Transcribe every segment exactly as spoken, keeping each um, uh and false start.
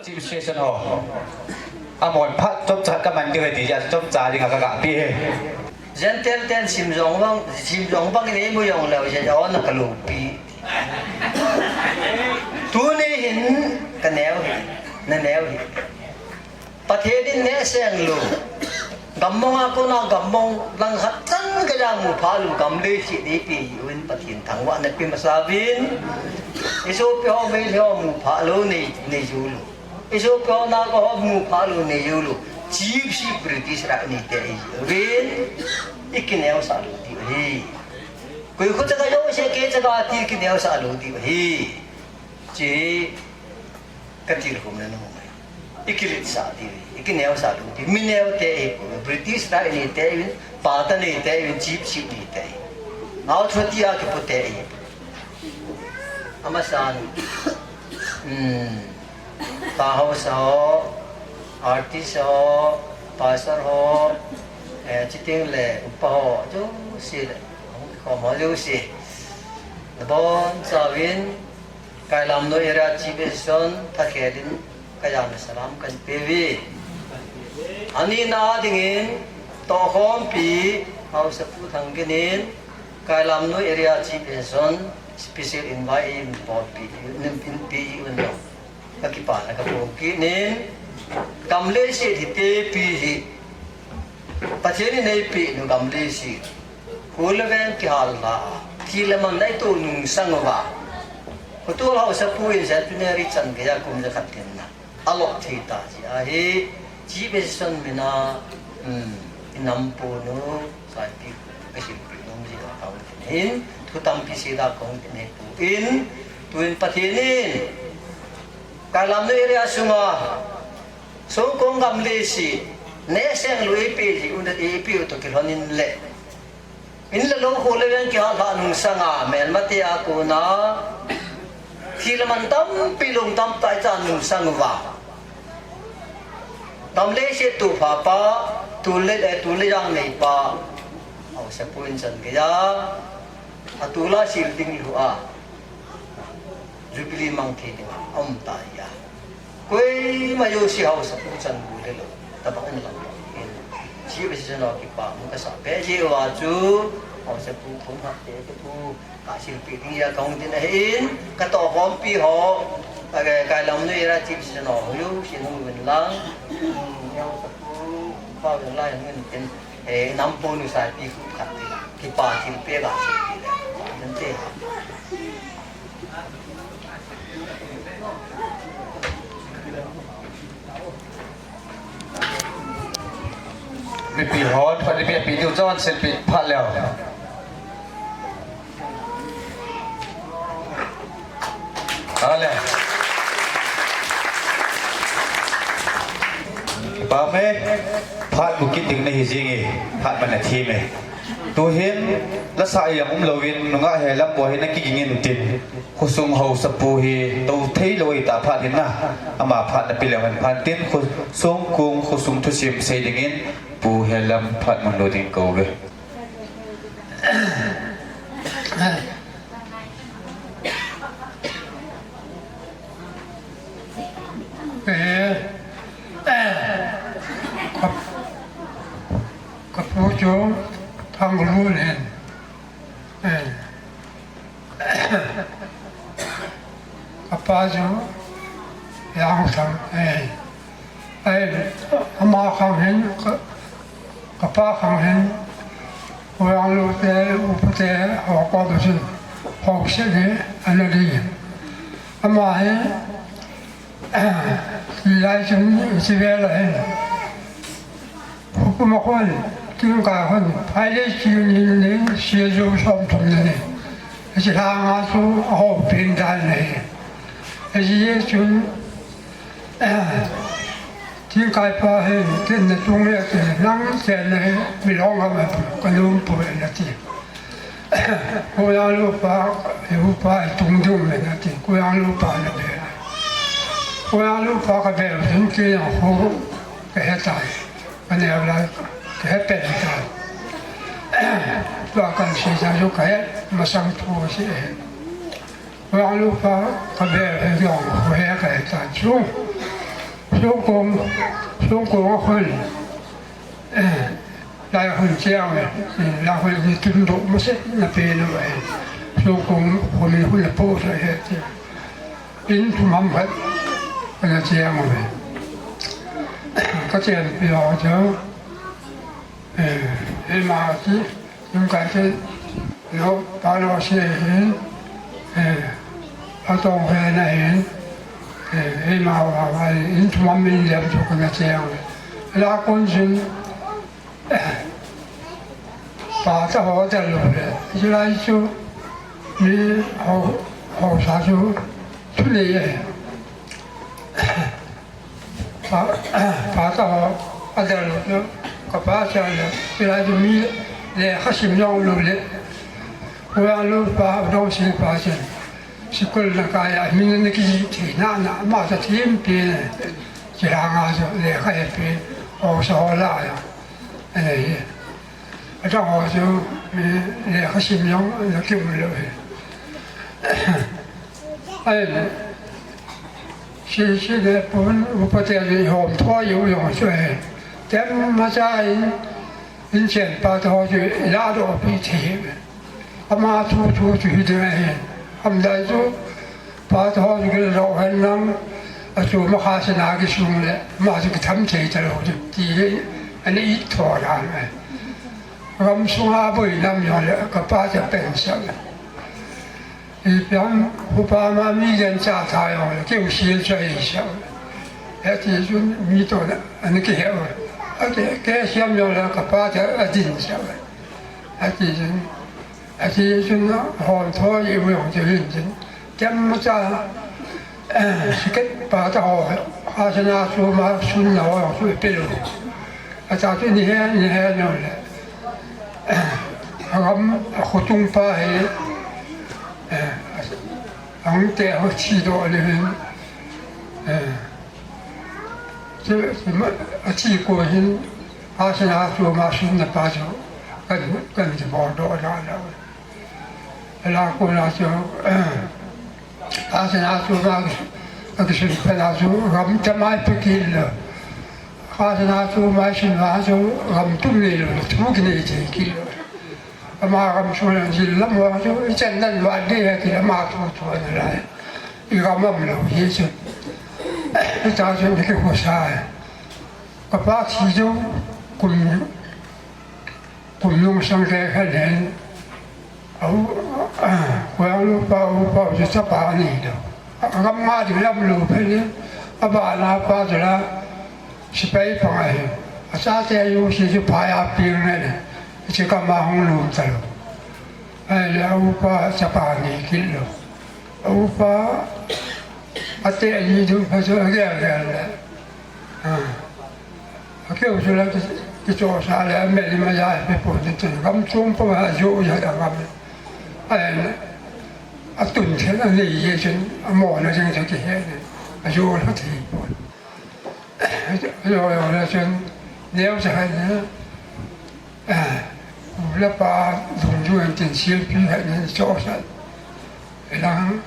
Chief station ho. Amon phat chomcha kaman ding ahi ti jeh a chomcha dinga kagah pi e. Gentile ten sim jong bang, sim jong bang in eimu jong leu jeh a ona kaloupi. Tuni hin kaneo hi, naneo hi. Pathen in nehseng lou. Gammong a kona gammong langkhat chan geiya mu phah lou, gam leiset eipeh uvin Pathen thangvahna pe masa uvin. Isopi ho, Meitei ho mu phah lou nei, nei jou lou. Isopi ho, Naga ho mu phah lou nei jou lou. Chief, Chief British rah nei tei uvin. Ikineosah lou diu ahi. Koi khu chaga jouse, kei chaga ti kineosah lou diu ahi. Chi Katilkhouna nom e. Ikiletsah diu, ikineosah lou diu. Mi neo tei ipou, British rah nei tei uvin, pata nei tei uvin, chief, chief nei tei. Authority a kipo tei ipou. Amasan, hmm, pa ho, sa ho, artist ho, pastor ho, eh, chuteng le upa ho, jouse le, khom ho jouse. Nabonchauvin, Kailamnoi Area Chief Association thakhel in kajana salam kahin peuve. Anina dingin, tohkhompi, Haosapu Thanggen in, Kailamnoi Area Chief Association special invite in bolpi, in, in pe uvin jong kakipana kaphong kit in, gam leiset hi tepi hi, Pathen in eipeh u gam leiset. Kho le veng kihal lha a, thi le man nei toh nungsang uva. Kho tu Haosapu in centenary chan geiya kum jakhat tin na. Alo thei ta jeh ahi, Chief Association mina, um, inam ponu, saipi, kasilpi nom jeh a kahin, thu tampi seida kahin nei pu in, tuin Pathen in, Kailamnoi area sunga, Songkong gam leiset, nehseng lou eipeh ji, un eipeh u toh kilhon in le. In le lou kho le veng kihal lha nungsanga, melmate a kona. Thi le man tampi lung tamtah icha nungsang uva. Gam leiset tupha pa, tu le, eh, tu le jang nei pa. Haosapu in chan geiya. Atula sil ding lou a. Jubilee mang thei ding a um ta ahi a. Koima jouse Haosapu chan bu le lou. Tabang in lang in. Chief Association ho kipa mu kasa peh jeh uva chu. Haosapu thum hat te te pu. Kasilpi ding a kahung tin ahin. Katohkhompi ho. Ka, Kailamnoi Area Chief Association ho. Hu jouse hung uvin lang. Hmm, Haosapu. Pa uvin lang hung uvin tin. Eh, nam ponu saipi khu khat ti la. Kipa thil peh ga thil peh le. Nante. Mipi hon, pa ni mipi diu chon silpi phat leu. Ale. Kipa me, phat mu kit ding nahi jing e, phat man athi me. Tuhin, lasa jong umlouvin, nungah Helam bou hi nakiging in tin. Khosung Haosapu hi, tou thei lou ahi ta phat hin na. Ama phat nape leu hen phat tin, khosung kong, khosung thusim sei dingin, Pu Helam phat mun lou ding kou ve. Eh, eh, ka, kapu chu Thanglu ahin. Eh. Kapa chu Jangthang, eh. Ai, ama khang hin, ka, kapa khang hin, Pu Janglu te, upa te, ho koma chun, ho se ni, ana di. Ama hi, lai chun, si ve la hin. Hukuma khun, tingkai khun, pilot chun nin nin, C S O som thum nin nin. Hiche lhanga chu ahopin dan ahi. Hiche chun, tingkai pa hi, ken natung le ken nang chen nahi, mi long ham, ka lum poi nati. Pu Janglu pa, upa tung ding um e nati, Pu Janglu pa nabe. Pu Janglu pa kabe, hin ke yang ho, kahe tai. Kaneo lai, kahe pen tai. Tua kan seija chu kahe masang thu si e. Pu Janglu pa kabe he jong, ho he kahe tan chu. Songkong, Songkong a khun, eh, lai khun chiang, eh, lai khun ni tun do ma se na pe no, eh, Songkong khun ni khun na po sa he, eh, in thum ham khat, ka na chiang, eh, ka chiang pi ho cha, eh, eh, ma chi, Yung kati, no, palo siya hin, eh, atong kaya na hin, eh, eh, mawa, mawa, in tumamin liam tu kana tiyang. Ala kun sin, eh, pata ho talo le. Sila isu, ni ho, ho sa su, tuli eh. Pa, pa ta ho, a del lo, ka pa cha le, sila ju mi le, kha sim jong lo le. Ko ya lo pa, dong si pa chen. Sikul na ka ya, mi na ki ji thi na na, ma ta thim pi ne. Chi ha nga jo, le kha he pi, o sa ho la ya. Ene ye. A ta ho jo, mi le kha sim jong, na ki mu lo he. Ai, si, si le pun, upa te le hom tho yu yong sui. Tem ma cha in, in chen pa tho ju, la do pi thi. Ama thu thu chu hi de he. Am dai chu, pa tho ju ke lo hen nang, a chu ma kha se na ki sung le, ma chu ki tham che ta lo ju, ti he, ani i tho la me. Ram sung a boi nam yo le, ka pa cha pen sa le. I pian, upa ma mi len cha tha yo le, keu sil cha i sa. He ti chun mi to le, ani ki he o. A ke, ke siam yo le, ka pa cha a din sa. A ti chun, a ti chun, hon tho i u yong ti hin chun. Tem ma cha, eh, siket pa ta ho, ha sa na su ma sun na ho, su pe lo. A ta tu ni he, ni he no le. Eh, a gam, a khutung pa he, eh, ang te ho chi do le hin. Eh, se, se ma, a chi ko hin, ha sa na su ma sun na pa jo. Kan, kan ji bo do la la. Ala ko na jo, eh, Khasana chu ka, ka kisun pena chu gam tamai pe kit lo. Khasana chu mai sin va chu gam tum nei lo, thu ki nei thei kit lo. Ama gam chu na jil lam va chu i chan nan va de ha ki ama thu thu na lai. I gam am lo hi chu. I ta chu ni ki ko sa. Ka pa thi chu kum Kum lungsang kei khat hin, a u, a, Khoiang lu pa, u pa, u chu chapa ani lo. A, a gam nga chu lam lu phe ni, a bana pa chu la, sipai pang ahi. A chate a u si chu phai a pil ne ne, chu kama hung lu ta lo. Ahile a u pa chapa ani kit lo. A u pa, a te ani du pha chu a gel gel le. A. A keu chu la ki, kichohsah le, a mel ima ja, pe pon tin chun, gam chom pa a jo ja da gam. A en, a tun chen a nei je chun, a mona jeng chu kihe ne, a jo la thei pon. A jo jo la chun, neo cha hai ne, eh, u le pa, dung ju en tin sil pi hai ne, chohsah. Elang,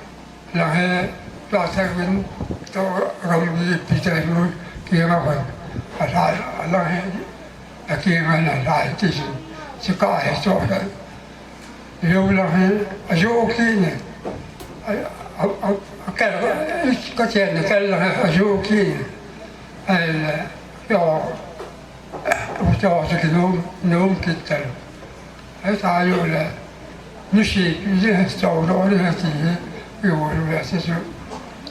Lang he, la thak vin, to ram gi pi te mu, ki nga hoi. A la, a lang he, a ki nga na la ti si, si ka he cho he. Yo lang he, a yo ki ne. A, a, a, a ka, ka che ne ka lang he, a yo ki ne. Ai le, yo, u cho se ki nom, nom ki te. Hei ta yo le, ni si, ni si, chau lo ni hei ti, yo lo le si su,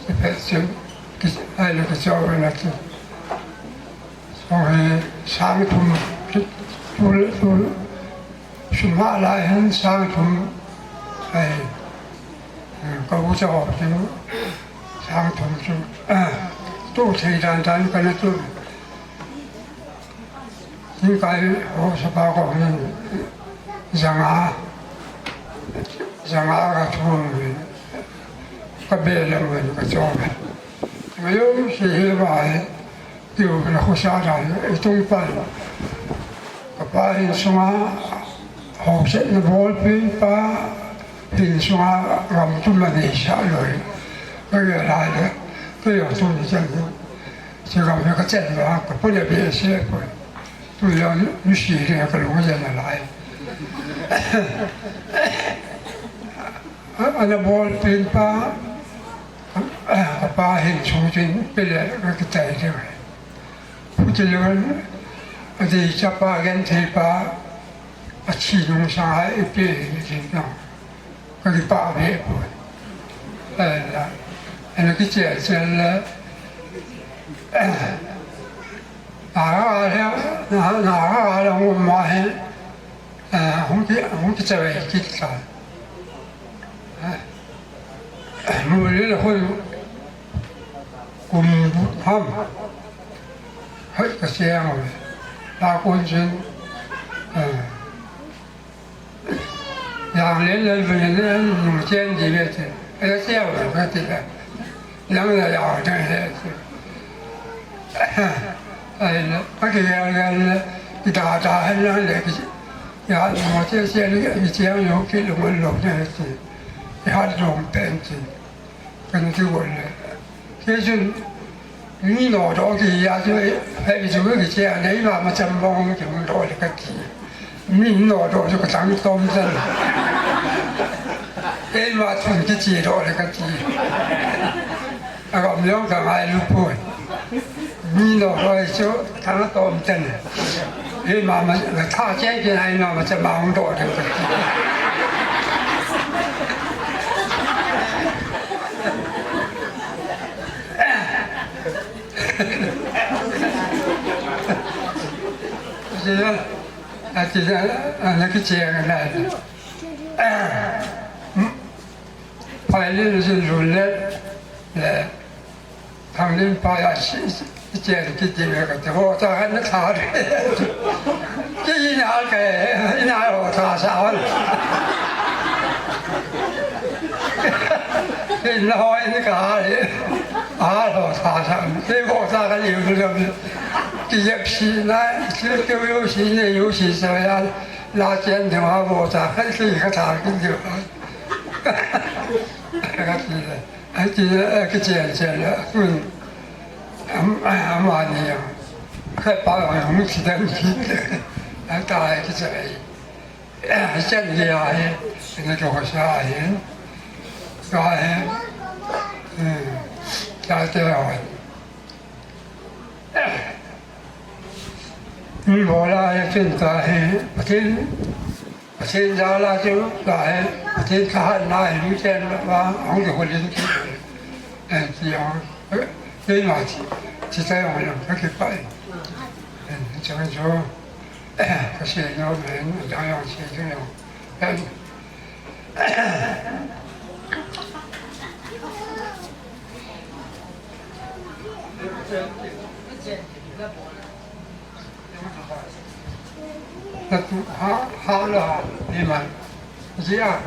ki pe su, ki, hei lo ki chau lo na ki. So hei, sang thum, tu, tu, tu, sum ha la hen sang thum, hei, ka bu chau tu, sang thum tu, tu thei dan dan ka na tu. Tingkai ho sapa ko hin janga, janga ka thum hin, ka be lam hin ka chom hin. Ngayom si hi ba hi, tiu na khusa da hi, i tung pa hi. Ka pa hin sunga, ho se na bol pi pa, hin sunga ram tu ma nei sa lo hi. Ka ge lai le, ka yo tu ni chan hi. Chegam hi ka chen ba, ka pule be se ko. Tu ya nu si ri ka lu ya na lai. Ana bol pin pa, ka pa hin chu tin pele ka kitai de. Pu ti lo, a de cha pa gen te pa, a chi nung sa ai pe ni tin no. Ka kipah ve poi. Ahinla, ana kicheh cheh le, na, na, na, na, hung ki, hung kicheh ve kit ta. Mu le le hoi kum ham. Hoi ka siang ve. Na kun chin. Yang len len ven len nung chen di ve ti. Ai sia ve ka ti le. Yang la ya de he ti. Ai le, ka ti ya ya le, ki da da he le le ki. Ya mo che sia le ki sia yo ki lo lo ne ti. Ya lo pen ti. Kan ti wo le. Ke jun Mi no do ki ya ju, he ju ki che a nei ma ma cham bong ki mun do le ka ti. Mi no do ju ka tang tom zen. Ei ma chun ki chi do le ka ti. A ga mi ong ka ngai lu poi. Mi no do ju tang tom zen. Ei ma ma ka tha che ki nei ma ma cham bong do le ka ti. Ati na, ana kicheng na. Pai le le le le. Thang lim pa ya si, si chen kiti ve ka te ho ta na tha. Ki ina ke, ina ho ta sa hon. Ina ho ina ka ha le. A ho ta sa. Ke ho ta ka liu lu. Ki yep si na, ki ke yo si ne yo si sa ya. La chen de ha ho ta. Ka ki ka ta ki de. Ka ki de. Ai ti, ai ki chen chen le, kun, am, amani ya. Khe pa ya, mu ti dan ti. Ai ta ai ki chen ai. Ai chen le ai, ne ko sa ai. Sa ai. Hmm. Ta te ai. Mi bol a hi chin ta hi, Pathen, Pathen jal a chu ta hi, Pathen thahatna hi mi chen va hung kikhol in ki, eh, ti hung, eh, keima chi, chi ta hung lam ka kipah in. Eh, chang chu, eh, ka sei nom in, jang jang sei chu nom. Eh, Ha, ha la, ni man. Jia.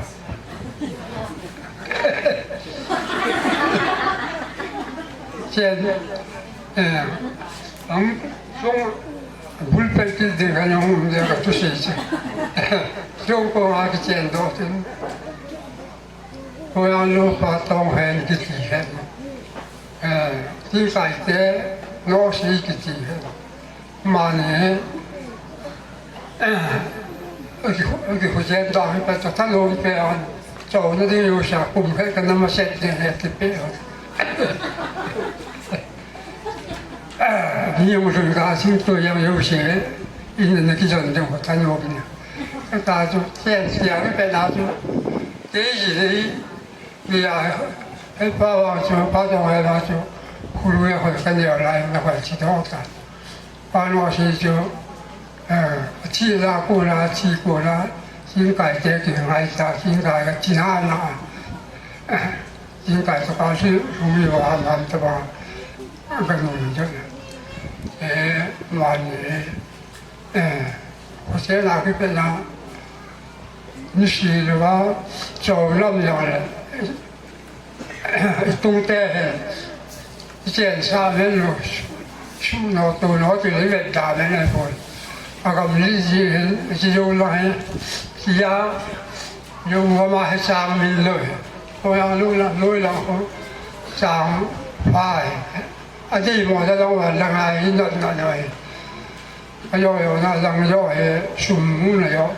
Chen, eh, ang, sung, bulpel til de ka nung de ka tu se se. Sung ko ha ki chen do tin. Koyang lo pa tong hen kiti hen. Eh, ti kai te, no si kiti hen. Mani, eh, ki, ki hu jen da hi pa ta ta lo pe an. Chau na di yo sha kum he ka na ma set de he ti pe an. Ni yong sun ka sin to yang yo se, in na ki jan de ho ta no ni. Ka ta ju chen sia ni pe na ju. Te ji ni, ni ya, he pa wa ju, pa jong he wa ju, hu lu ya ho ka ni la na ho chi do ta. Pa no si ju, eh, chi la ku la, chi ku la, sin kai te ki ngai ta, sin kai ka chi na na. Sin kai ta ka si, hu mi wa ma ta ba. Ka nu ni ju. Eh, ma ni. Eh, ko se na ki pe na, ni si le ba, chau lam ya le, i tung te he, i chen sa men lo, su no tu no ti le vet da men le ko. A kam ni ji he, ji yo la he, ji ya, yo wa ma he sa men lo he. Ko ya lo la, lo la ko, sa fa he. Adei mo da long la lang ai not not noi. Ayo yo na lang yo he sum mu na yo.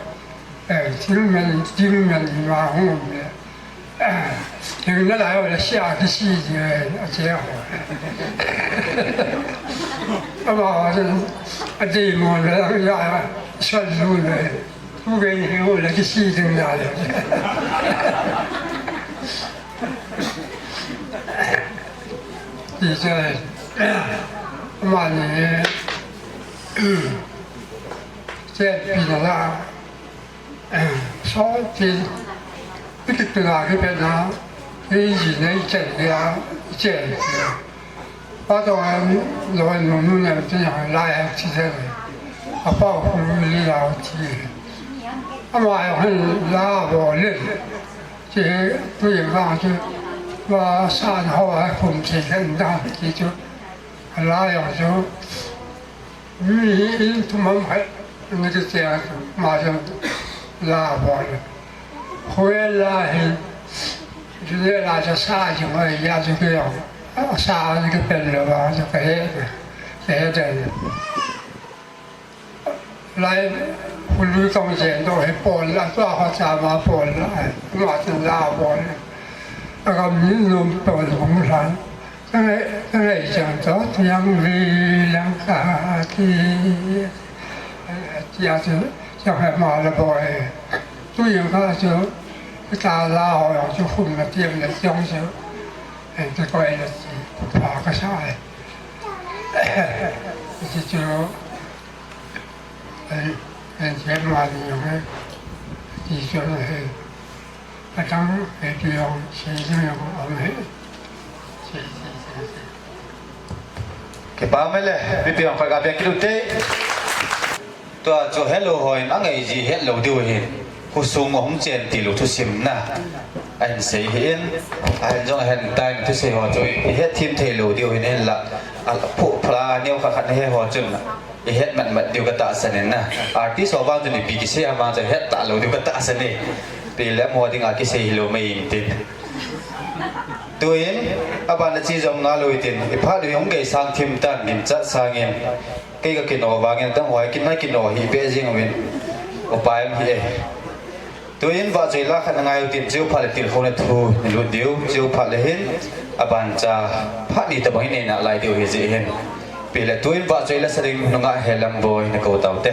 Eh, thil men, thil men ma hung le. Eh, thil na la yo le sia ki si ji le, a che ho. Ama adei mo da lang ya, sa lu le. Ku gei ni ho le ki si ding ya le. Ti che, ama ni, che pi na la, so ti, pi ki pi na ki pe na, i ji nei che ya, che. Pa to an lo nu nu ne ti ya la ya ti che. Apa ku li la ti. Ama ya han la bo le. Ti tu ya ga ti. Wa san ho a kum ti kan da ti tu. La ya tu. Mi in tu mang hai. Ni ti ya ma ya la bo le. Khoi la hin. Ju le la ja sa ju ma ya ju ke yo. Sa ni ke pen le ba ju ke he. Ke he de. Lai hu lui kong jen do he pon la, tua ho cha ma pon la, ma tin la pon. A kam ni nom pon kong san. Tangai, tangai chang to, tiang vi lang ka ti. Tia chu, chang he ma la boy. Tu yang ka chu, ta la ho yang chu khum na tiang na chang chu. En te koi la chi, pa ka sa. Ti chu, Ei, ei, che ma ni yong he. Ti cho he. Ka tang he ti yong, che ni yong om he. Che, che, che, che. Kipa me le, mi pi yong ka ga bia kilu te. Tua chu hello hoin, angai ji hello diu hin. Khosung a hung chen tilou thusim na. Ahin sei hi in. Ahin jong ahin tai thusei ho chu. I het thim thei lou diu hin la. A phu phla neo kha khat he ho chun. I het mat mat diu ka tahsan in na. Artist ho vang chun ipi kisei a vang chun het talou diu ka tahsan e. Pi le mo ding a kisei hilou mai in tin. Tuin, aban a chi jong ngalou tin. I phat u hung gei sang thim tan, gimchat sang in. Kei ka kino vangin, dang hoi kin na kino hi pe jing uvin. Upai um hi e. Tuin vahchoi la khat na ngai u tin, cheu phat le tilkhouna thu na lut diu, cheu phat le hin, aban cha phat ni tabang in na lai diu hi ji hin. Pi le tuin vahchoi la sa ding nunga he lam boi na ko tau te.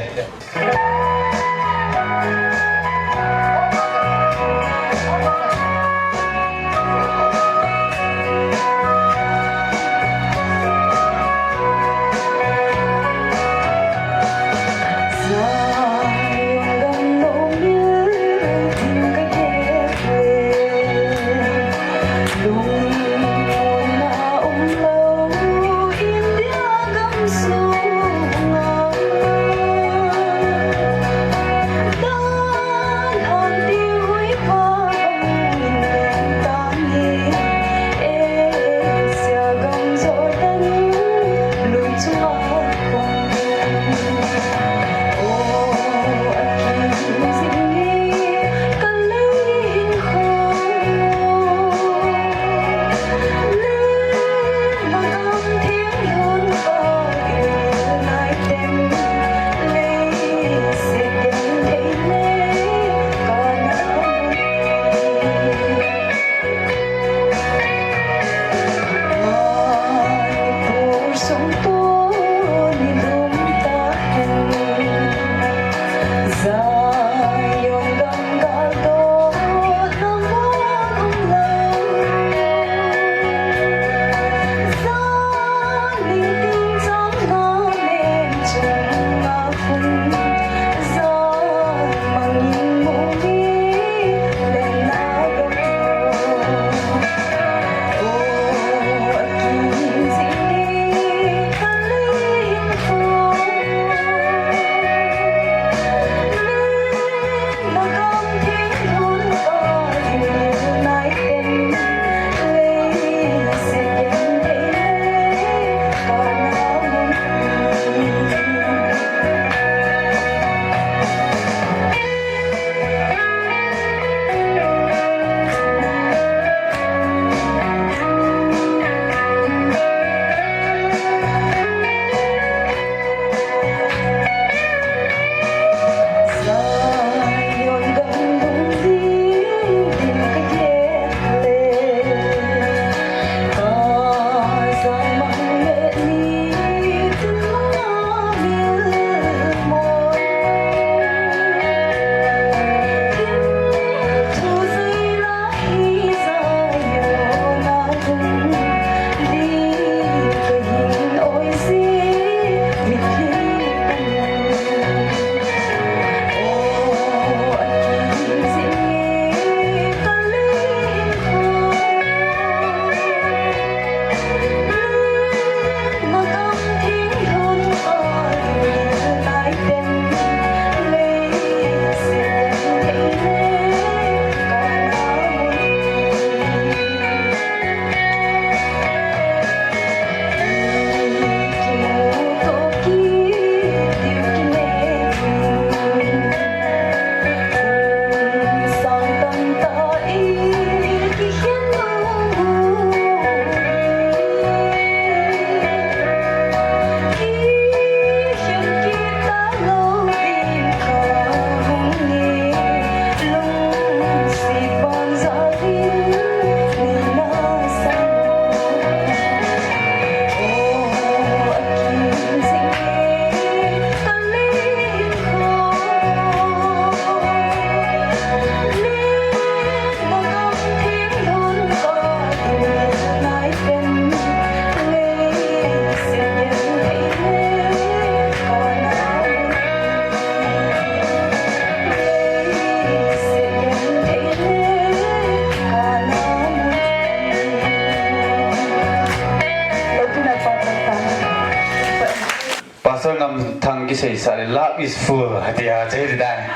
Pastor Ngamthang kiseisa le love is full, tia che di dai.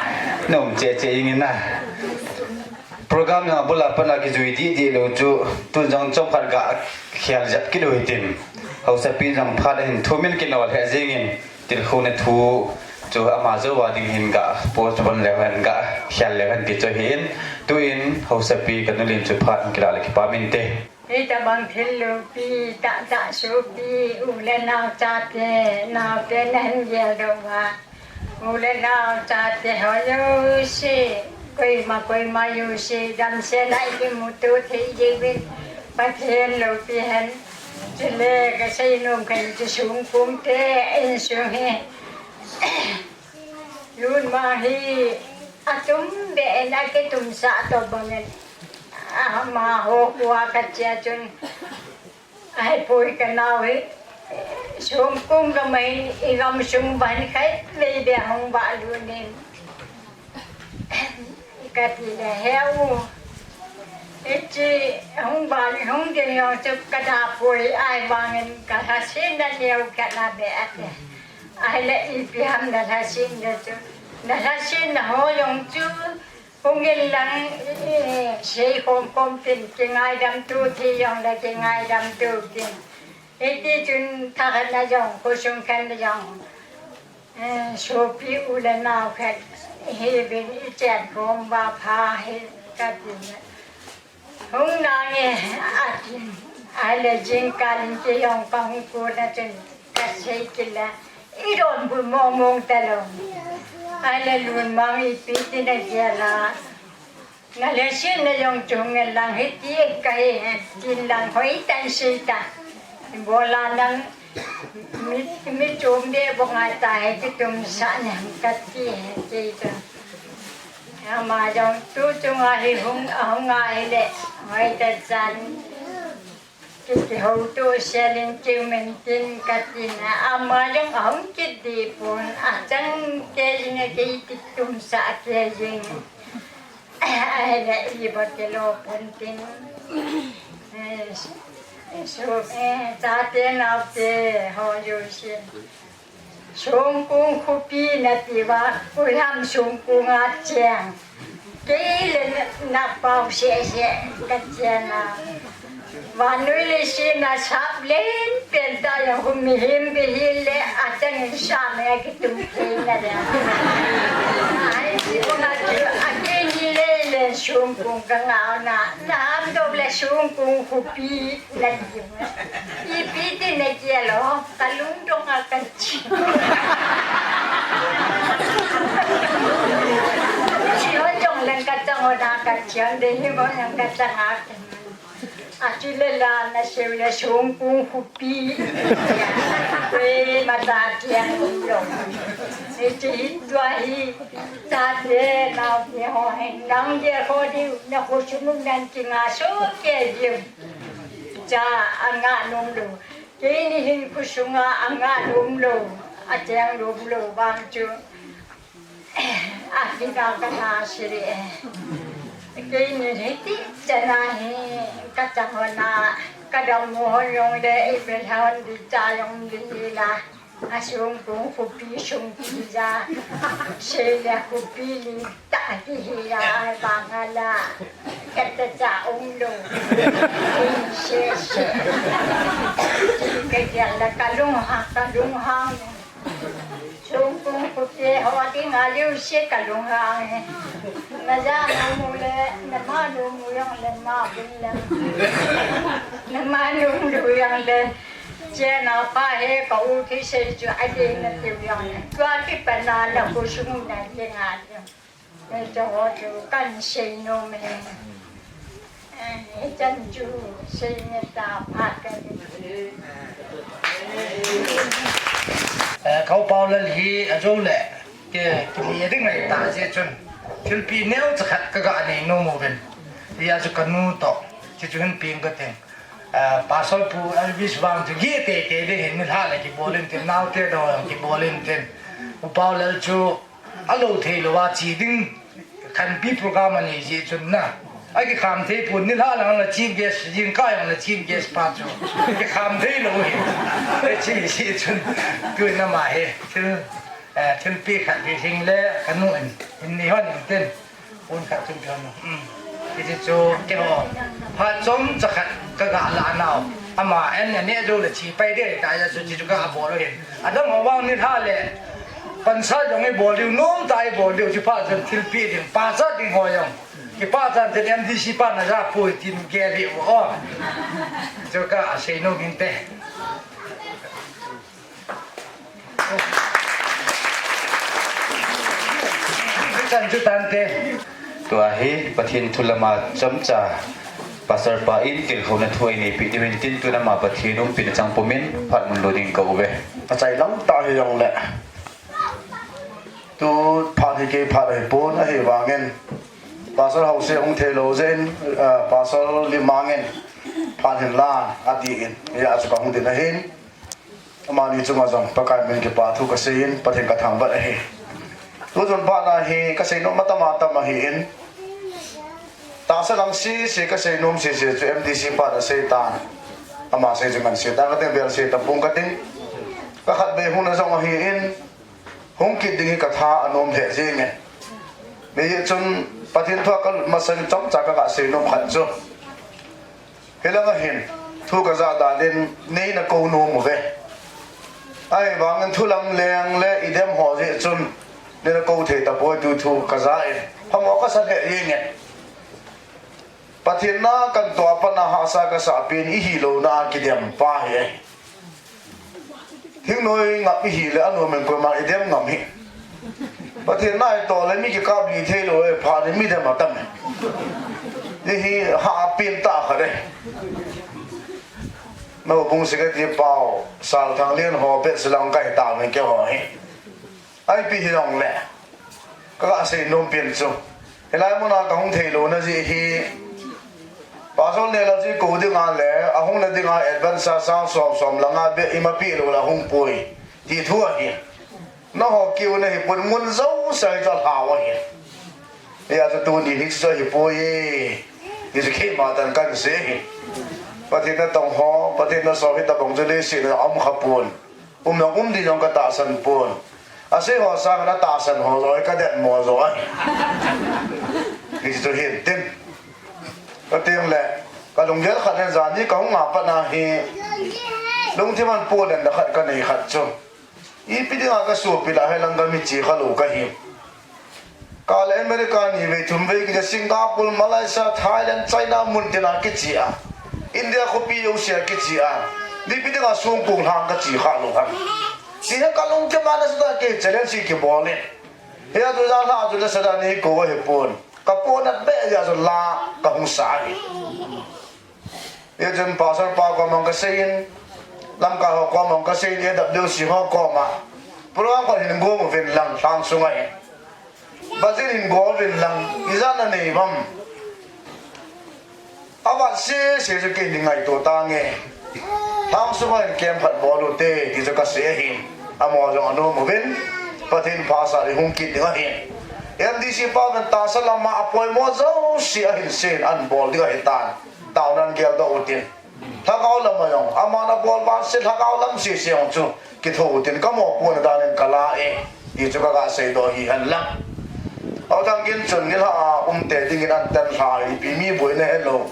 Nom che che ing in na. Program na bula pana kijui di di lo chu, tu jong chom khat ga khial jap kilo hitin. Hausa pi jong phat hin thu min kinol he jing in, til khu ne thu chu ama jo wa ding hin ga post bon le hen ga khial le hen ti cho hin. Tu in Hausa pi ka nu lin chu phat kila le kipa min te. Hitabang thil loupi, tah tah sopi, u le nao chate, naote nahin geldoh uva. U le nao chate ho jouse, koima koima jouse, damsel a ikimuto thei jeh uvin, Pathen loupi hen. Chule kasei nom khat chu Songkong te insung hi. Lunmang hi atum beh in akitumsah tobang in. Amaho kua kache a chun, ahipoi kanao hi. Songkong gam a hin igam sung uva hin khatvei beh hung vahlut in. Kati le he u. Hiche hung vah, hung ding jong chu kadapoi, ahivangin kalhasetna neo khat na beh ate. Ahile ipi ham nalhasetna chu. Nalhasetna ho jong chu hung in lang, eh, seikhom khom tin, kingaidam tu thei jong le kingaidam tu tin. Hiti chun thakhat na jong, khosung khat na jong, eh, sopi u le nao khat hiuvin ichen khom uva pha hi kati le. Hung nange atin, ahile jingkah in kei jong kahung kon a chun kasei kit le, idonbut mong mong talou. Ahile Lunmang ipi tin nagel a, nalhasetna jong chu hung in lang hiti kahi hen tin lang hoitah in sei ta. Ibola nang mi, mi chom beh bou ngai tahi, kitumsah nang kati hi kei chu. Ama jong tu chunga hi hung, ahung ahile, hoitah chan ki, kihouto sel in kium in tin katin a, ama jong ahung kit deh pon, achang kei jing a kei kitumsah kei jing. Ahile ibola kilo pon tin. Eh, so, eh, chate naote ho jouse. Songkong khopi nati uva, koiham Songkong a cheng. Kei le na, napao seh seh kachen a. Vannoi leiset a sap len pen tah jong khu mihem beh hile achang in sam a kitum thei na le. Ahi, ipi bol a chu akeini le le Songkong kangah na, nahamdoh le Songkong khopi nati uva. Ipi tin nagel o, kalungdong a kache. Hiho jong leng kachang o na kache, de hiho jong kachang a. Achule la nasei u le Songkong khopi. Koima cha kiang jong. Hiche hi tua hi. Chate naote ho hin nang jeh kho diu, nakhosung u nan kingah soh kei diu. Cha angah nom lou. Keini hin khosung a angah nom lou, acheng nom lou vang chu. Ahi, ka, kana sei e. Keini hiti chan a hi kachang hon a, kadam mo hon jong le, ipi hon di cha jong di la. Asung kong khopi sung kija. Sei le khopi li ta kihila, ai bang ala. Kata cha um lou. Sei, sei. Kaya la kalung ha, kalung ha. Sung kong khopi ho ding a liu sei kalung ha. Naja nu mu le, nama nu mu jong le ma bin le. Nama nu mu jong le. Chena pa he ka u thi sei chu a ding na tiu jong. Tua kipat na na khosung na ding a tiu. Nei chu ho chu kan sei nom e. Eh, hichan chu sei nge ta phat ka. Eh, ka u Paulal hi ajou le. Ke, kile ding ngai ta jeh chun. Thilpeh neocha khat kaga nei nom uvin. Hia chu kanu toh. Chuchu hin peng kating. Ah, Pastor Pu Elvis vang chu geh teitei ding hin nilhah le kibol intin, naote toh kibol intin. U Paulal chu alou thei louva che ding khanpi program anei jeh chun na. Akikham thei pon, nilhah lang la chief guest, jingkah jong la chief guest pa chu. Kikham thei lou hi. Hiche, hiche chun. Tun ama hi. Thil, eh, thilpeh khat hi hing le kanu in. In ni hon in tin. Pon khat chun peh hon. Hmm. Hiche chu keiho. Phat chomcha khat kaga lah nau. Ama en aneh jou le chi pai ding ta ja chu hiche chu kabol u hin. Adang ho vang nilhah le. Pansa jong ibol diu, nomtah a ibol diu, hiche phat chun thilpeh ding, pachat ding ho jong. Kipachat ding M D C pan ajah poi tin gel hih uvo. Chu kasei nom inte. Chan chu tante. Tua hi Pathen thu lama chomcha Pastor pa in tilkhouna thu einei peh diu hin tin tun ama Pathen umpina chang pumin phat mun lo ding ka uve. Achai lang tah hijongle. Tu phat hi kei phat ahipon ahivangin. Pastor Haose hung thei lou jeh in, ah, Pastor Limang in phat hin lan atin. Hia chu kahung din ahin. Amani chunga jong Pakai min kipa thu kasei in, Pathen kathangvah ahi. Tuchung phat na hi kasei nom atam atam ahin. Tahsa lang sese kasei nom sese chu M D C pan asei tan. Ama sei chu ngan sei tan kating, vel sei tapong kating. Kakhatvei hung na jong ahin. Hung kit ding hi katha anom lheh jenge. Hijeh chun Pathen thu a kalut masang chomcha kaga sei nom khat chu. Hilang ahin, thu kajah dan in, nei nakou nom uve. Ahivangin thu lamleng le idem ho jeh chun, nei nakou thei tapoi tu thu kajah in. Phamo kasa lheh jenge. Pathen na kantoh a pat na hahsa kasah pen ihilouna a kidem pa hi ahi. Thingnoi ngap ihi le anom in koiman idem ngam hi. Pathen na itoh le mi kikap lih thei lou e, phat in mi dem atam e. Hiche hi hahpen tah khat e. Nahoubung secretary pau, Salthanglen ho, Betsalang kahi tauvin keiho hi. Ipi hijongle. Kaga sei nom pen chu. Hilai muna kahung thei louna jeh hi. Pastor Nehlal chu kou dinga le, ahung na dinga advance a sang som som langa beh ima peh lou le ahung poi. Ti thu ahi. Nangho kiu nahi pon mun jouse a chu alhau ahi. Hia chu tuni hi chu ahipoi e. Hichu keima tan kasei hi. Pathen natong ho, Pathen nasou hitobang chu leiset a um kha pon. Um jong um ding jong katahsan pon. Asei ho sanga atahsan ho joh hi kadet mo joh ahi. Hichu hin tin. Kati le, kalunggel khat in jani kahung a pat na hi. Lungthim a pon den da khat kanei khat chu. Ipi dinga kasopi lah hilang gam hi che kha lou kahi. Kale America ni vei thum vei kiti, Singapore, Malaysia, Thailand, China mun tina kiche a. India khopi jouse a kiche a. Ipi dinga songkong lhang kache kha lou ham. Ti hi kalungthim a nasatah a kei challenge kibol in. Hia chu jan lha chu nasatah a nei kou ahipon. Kapona beh jeh a chu la kahung sa ahi. Hichun pastor pa koma kasei in, lamkai ho koma kasei in, A W C ho koma. Program khat hin gong uvin lang, lhang sunga hin. Budget hin gong uvin lang, ijat nanei uvam. Avat sese chu kei hin ngaito tange. Lhang sunga hin camp khat bol ute, ti chu kasei ahin. Amaho jong anom uvin, Pathen phasah le hung kit ding ahin. M D C pa uvin tahsa lama apoimo jouse ahin sei in, ahin bol ding ahitan. Taona in geldoh utin. Lhagao lama jong, aman abol ban se lhagao lam sese jong chu, kitho utin kamopohna dan in kala e, ti chu kaga seidoh hi hen lang. Aw thang gin chun nilhah a umte dingin antan lha, ipi mi boina helou.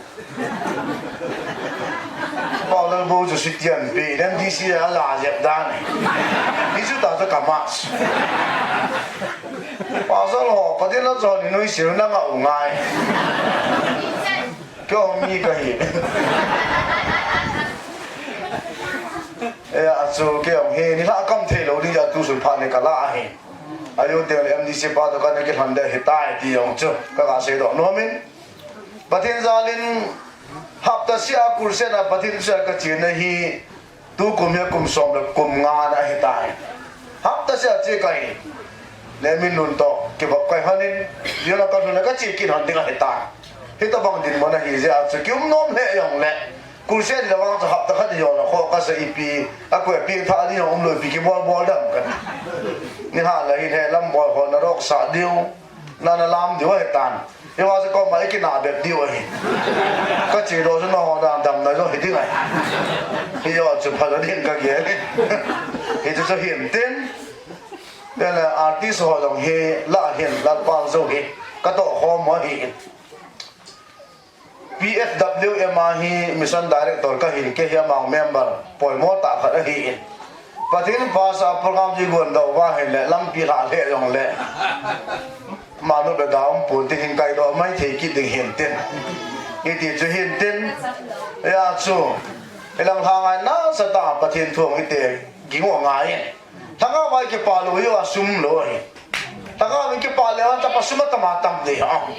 Paulal bou chu sitian pi, M D C a la jep dan. Hichu ta chu kamas. Pastor ho, Pathen la chon ni noi sir na nga u ngai. Keiho mi kahi. E, achu keiho hi, nilhah kam thei lou ding jeh a tusun phat ni kala ahi. Ajo teng le M D C pa toh kana kilhon ding ahitai ti jong chu, kaga seidoh nom in. Pathen jal in, hapta sia kursen a Pathen sia kachena hi, Tukum hi kum som le kum nga na ahitai. Hapta sia che kahi. Le min nun toh, kivop kahi hon in, jona kalhun le kache kit hon ding ahitai. Hitobang dinmun ahi jeh a chu kium nom lheh jongle. Kursia di le vang chu hapta khat jona kho kasa ipi, akoi pi tha di jong umlou ipi kibol bol dam kan. Nilhah le hin he lam bol ho na rok sa diu, na na lam diu ahitan. Hiva chu koma ikinah bep diu ahi. Kache doh chu nangho dan damna jong hiding ahi. Hijo chu pha ding kagel e. Hichu chu hintin. Bele artist ho jong hi lah hin Lalpa jou hi katoh khom u ahi. P F W M a hi Mission Director kahin, kei hi amang member poimo tah khat ahin. Pathen in pha sa program hi gon doh uva ahile lampi lhah lheh jongle manu beh da um pon ti hin kaidoh mai thei kit ding hintin. Hiti chu hintin. Hijeh chun ilang lhang ngai nasatah a Pathen thu ite ging u angaiye. Lhagao va kipah lou hi asum lou ahi. Lhagao va kipah leu hen chapa sum atam atam ding ham.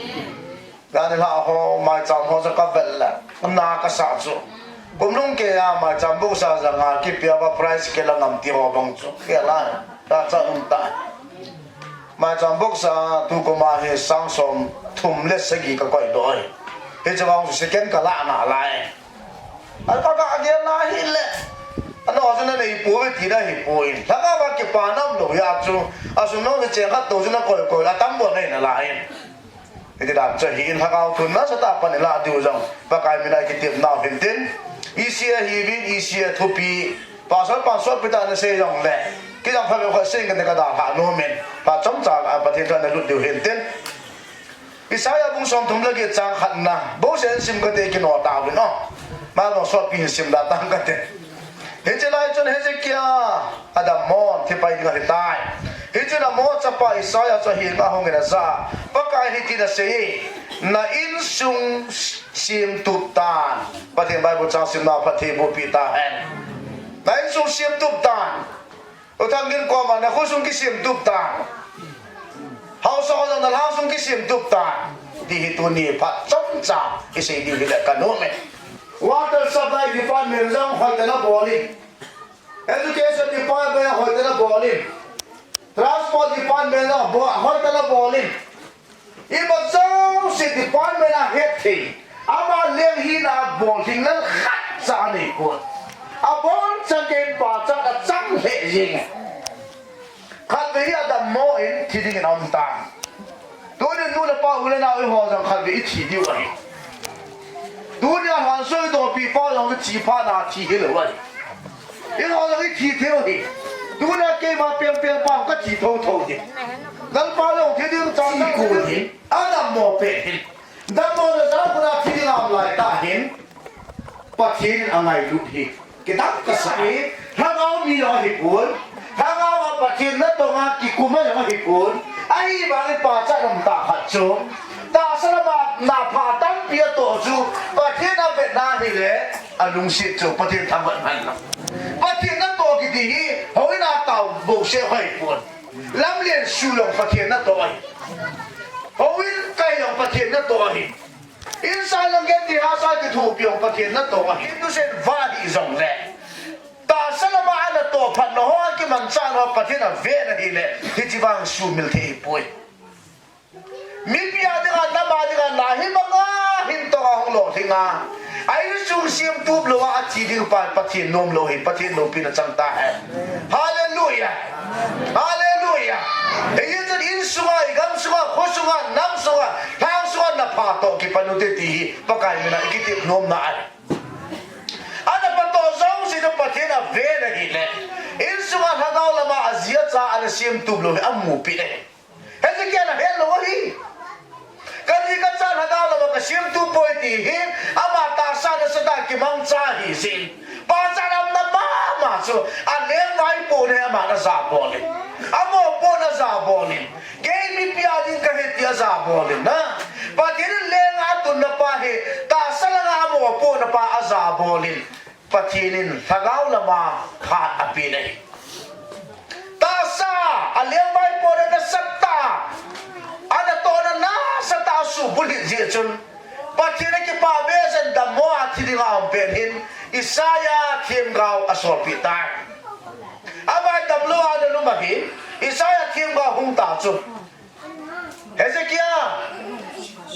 Gari lhah ho, maicham ho chu kavet le, na kasah chu. Kum lhung keiya maicham box a janga kipia uva prize kila ngam ti ho bang chu. Kila, kacha um tai. Maicham box a tukum a hi sang som thum le sagi kakoi doh ahi. Hiche vang chu second kalah nalai. Alpa kagel na ahile. Ano chu nanei pouve tina ahipoi. Lhagao va kipana umlou hijeh chun. Asum nung cheng khat tou chu nakoi koi le atam bou nei nalai. Hiti dan chu ahin, lhagao thu nasatah a pan ilah diu jong Pakai mina ikitepnau hintin. Isi a hiuvin, isi a thupi. Pasal pasal pita nasei jongle. Kijang phabep khat sei kate kadalhah nomin. Phat chomcha a Pathen thu nalut diu hintin. Isaiah bung somthum le get chang khatna. Bou sen sim kate kino tauvin o. Malmo sotpi hin sim da tang kate. Hiche lai chun Hezekiah adammo, thi pai ding ahitai. Hichun Amoz chapa Isaiah chu ahenga ahungin ajah a, Pakaiyin hitin asei, na insung semtup tan. Pathen Bible chang simna phatthei bohpi tahen. Na insung semtup tan. U Thangin koma na khosung kisemtup tan. Haosa ho jong na lhangsung kisemtup tan. Ti hi tuni phat chomcha isei ding hile kanom e. Water supply department jong hoitah in abol in. Education department hoitah in abol in. Transport department jong hoitah in abol in. Ima jouse department a hetthei. Ama leng hina a bol ding lal khatcha anei poi. Abon chan gei in pachat achang lheh jeng e. Khatvei hi adammo in thi dingin aum tan. Tunin nu le pa u le nao eiho jong khatvei ithi diu ahi. Tunia lhansoi dopi pa jong chu thi phat na thi hilou ahi. Eiho jong ithi thei u ahi. Tunia keima pengpeng pa kathi thotho ding. Lalpa jong thi ding chan na ku ding. Adammo pen hin. Dammo na jal kona thi ding aum lai tah hin. Pathen in angailut hi. Kidang kasa hi. Lhagao mi jong ahipon. Lhagao a Pathen natong a kikum a jong ahipon. Ahivangin pachat umtah khat chu. Tahsa lama na pha tampi atoh chu. Pathen avetna hile. Alungset chu. Pathen thangvah man lang. Pathen natoh kiti hi. Houin a tao bouseh ahipon. Lamlen su jong Pathen natoh ahi. Houin kai jong Pathen natoh ahi. Insung lang gen ti hahsa kithopi jong Pathen natoh ahi. Hindu sen va hi jongle. Tahsa lama anatoh phat na ho akimanchah na ho Pathen aven ahile. Hiche vang sumil thei hipoi. Mipi a dinga, nam a dinga, na hi manga hin tong a hung lolhing a. A insung semtup lou a, athi ding pa, Pathen nom lou hi, Pathen loupina chang tahen. Hallelujah. Hallelujah. Hichun insunga, igam sunga, kho sunga, nam sunga, lhang sunga, na pha toh kipan ute ti hi, Pakai mina ikitep nomna ahi. Ana pha toh jouse chu Pathen aven ahile. Insunga lhagao lama aji acha ana semtup lou hi, amupi le. Hezekiah in ahet lou ahi. Kaji kacha lhagao lama kasemtup poi ti hi, ama tahsa nasatah a kimangcha ahi jeh in. Pachat umna mama chu, alengvaipo na hi aman ajabol in. Amopohna ajabol in. Kei mipi a ding kahi ti ajabol in na. Pathen in lenga atunna pa hi, tahsa langa amopohna pa ajabol in. Pathen in lhagao lama phat apen ahi. Tahsa, alengvaipo na nasatah a, anatohna nasatah a subulhit jeh chun, Pathen akipah behseh in dammo a thi dinga aum pen hin, Isaiah themgao asolpeh tai. Ama damlou a ana lum ahin, Isaiah themgao hung ta chu. Hezekiah,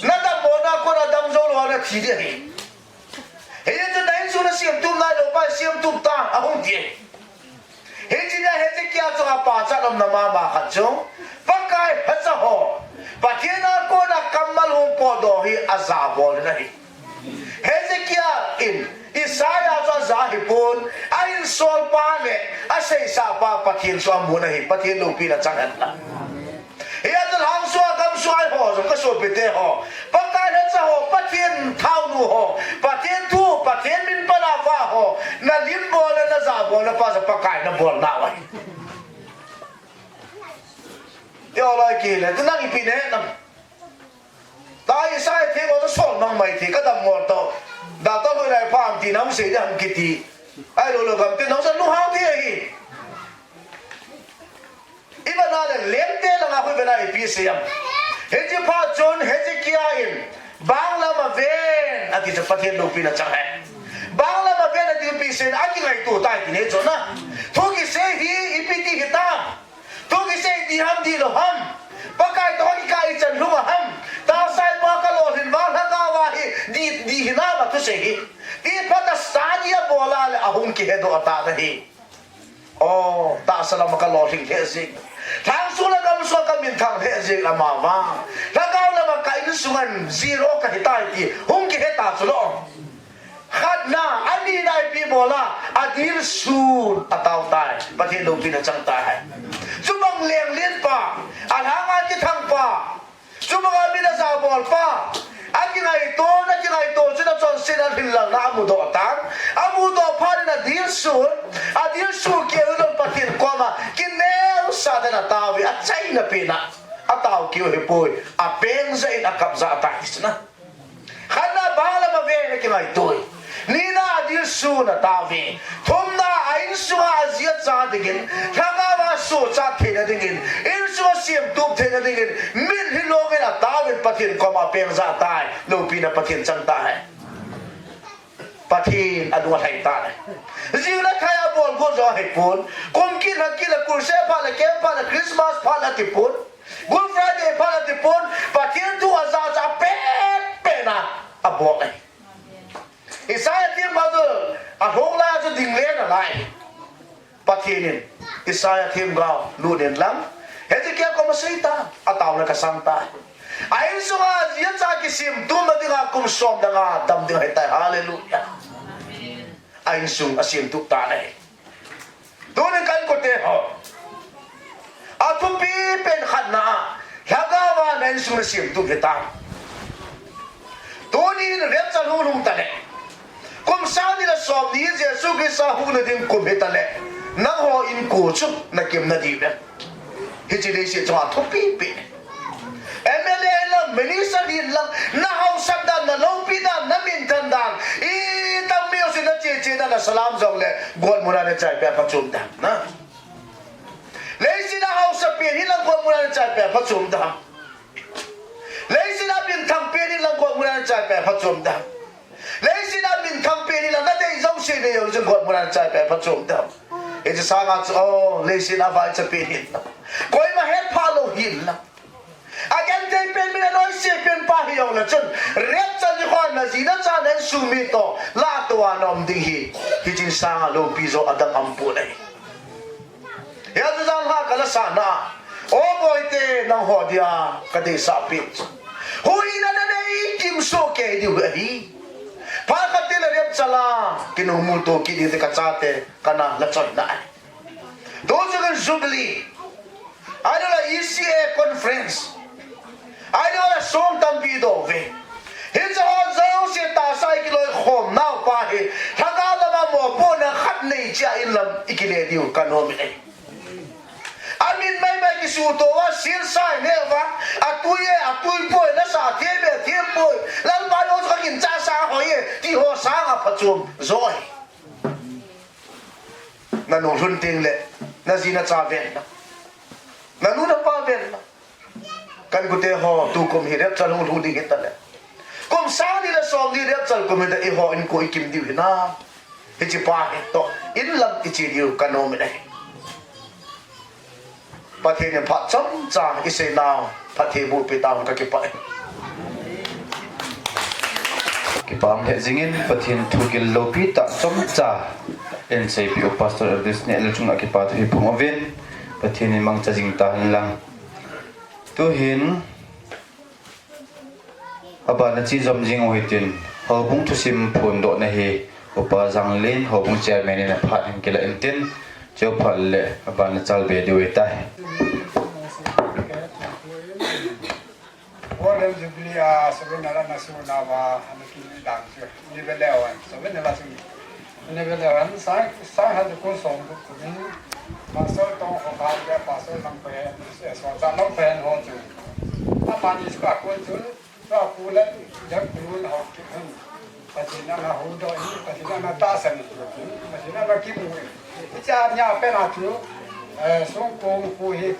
nadammona kona damjou lou a nathi ding ahi. Hichun na insung nasemtup nailou pa semtup tan ahung ti. Hichea Hezekiah chunga pachat umna mama khat chu, Pakai phacha ho, Pathen a kona kammal hung po ajabol in ahi. Hezekiah in Isaiah chu aja hipon, a insol pa le aseisah pa Pathen chu amun ahi, Pathen loupina chang hen lang. Hia chu lhangsunga gamsunga eiho jong kasopite ho, Pakai lhacha ho, Pathen thaonu ho, Pathen thu, Pathen min pan a vah ho, nalim bol le najabol le pa chu Pakai nabol nau ahi. Ti o loi kile, tu nang ipi nahet nam? Tua Isaiah theng ho chu sol mang mai thei, kadam ngol tao. Doctor hoi lai pha ham ti nang sei ding ham kiti. Ahilou lou gam ti nang sa lunghang thei ahi. Ivet na le lengte langa khu ivet na ipi asei em? Hiche phat chun Hezekiah in, "Bang lam a ven," ati chu Pathen loupina chang ahi. "Bang lam a ven," ati chu ipi asei em? Akingaito tai ti ahi chu na. Thu kisei hi ipi ti hitam? Thu kisei ding ham dihlou ham? Pakai toh kikah ichan lhung a ham? Tahsa a pa kalolhin vang lhagao a hi dih, dih hinam athusei hi. Ti phat a study abol a le ahung kihedoh a tat ahi. O, tahsa lama kalolhing lheh jeng. Lhangsung le gamsung a kaminthang lheh jeng lama vang, lhagao lama ka insunga zero kahitai ti hung kihe ta chu lou. Khatna, anina ipi bol a, adilsun atao tai. Pathen loupina chang tai. Chubang lenglen pa, alhanga kithang pa, chubang a min ajabol pa, akingaito, akingaito chun achonsetna lhinlelna amudoh tan. Amudoh phat in adilsun, adilsun keu in Pathen koma kineosah in atao ve, achaina pen a atao keu hipoi, apeng jeh in akap jah tai ti chu na. Khatna, bang lam a ven akingaito e. Nina, adilsun atao e. Thumna, a insunga aji acha dingin, lhagao a sochat theina dingin, insunga semtup theina dingin, mitlhi long in atao in Pathen koma apeng jah tai. Loupina Pathen chang tai. Pathen alung alhai tai. Jing le khai abol got jong ahipon. Kum kit lha kit le, crusade phat le, camp phat le, Christmas phat le atipon. Good Friday phat atipon, Pathen thu aja cha pen pen a abol ahi. Isaiah themgao chu alhung lai a chu ding le nalai. Pathen in Isaiah themgao lut in lang, Hezekiah koma asei tan, ataona kasang tai. A insunga aji acha kisemtupna dinga kum som le nga dam ding ahitai. Hallelujah. A insung asemtup tan ahi. Tunin ka inkote ho, athupi pen khatna a, lhagao a na insung nasemtup hitam? Tunin rapture hung lhung tale, kum sang ni le som ni Jesu Christa huhna ding kum hitale, nangho inko chu nakim nadiu em? Hiche leiset chunga thupi pen. M L A hinlang, minister hinlang, nahaosat dan, naloupi dan, naminthang dan, itang mi jousen nache che dan, nasalam jongle, got muna nachai peh a phachom dem na. Leiset a haosa pen hinlang got muna nachai peh a phachom dem. Leiset a minthang pen hinlang got muna nachai peh a phachom dem. Leiset a minthang pen hinlang nadei jouse nei jou chun got muna nachai peh a phachom dem. Hiche sanga chu, o, leiset a vaicha pen hinlang, koima hetphah lou hinlang, agenthei pen, min anoise pen pa hijongle chun, rapture nikho a naji nacha na insung mi toh, lato a naum ding hi, hiche sanga loupi joh adang aumpon ahi. Hia chu jan lha kalasahna, o boite, nangho dia kadeisah pen chu, huhhingna nanei kimsoh kei diu ahi. Phat khat teng le rapture a kinungmu to kit ding ti kachate kana lachoina ahi. Tuchung in Jubilee, ahilouleh E C A conference, ahilouleh song tampi doh uve. Hiche ho jouse tahsa a ikiloikhom nau pa hi, lhagao lama mopohna khat nei cheh a inlam ikile diu kanom in ahi. Amin maimai kisuto uva, silsa ineh uva, atui e, atui poi, lasa them e, them poi, Lalpa, nang chu kaginchat sanga hoi e, ti ho sanga phachom joh ahi. Nanung lhun tengle, naji nacha ven lang, nanu napa ven lang. Ka inkote ho, tukum hi rapture hung lhung ding hitale, kum sang ni le som ni rapture kum hita, eiho inko ikim diu hinam? Hiche pa hi toh inlam iche diu kanom in ahi. Pathen in phat chomcha iseinau phatthei bohpeh tahen, kakipah e. Kipah lheh jingin Pathen thugil loupi tah chomcha eiseipeh u Pastor Elvis Nehlouchunga kipathu iphong uvin, Pathen in mangcha jing tahen lang. Tuhin Abana chejom jing u hitin, houbung thusim phondohna hi Upa Janglin, houbung chairman in aphat hin kilah intin, chuphat le abana chalbe diu ahitai. Golden Jubilee a souvenir ana sona uva ana kidan chu. Ni ve leu hen, souvenir la chu. Ni ve leu hen, sang, sang khat le kum somgup kum in, Pastor Tongkhokhal le Pastor Lampen, eh, Solchah Lampen ho chu. Amani chu akon chun, Tua khu le, Jan Kholun Haokip hin Pathen ana huhdoh in, Pathen ana tahsan in, Pathen ana kimu in. Hiche a nia pen a chu, eh, Songkong khu hi,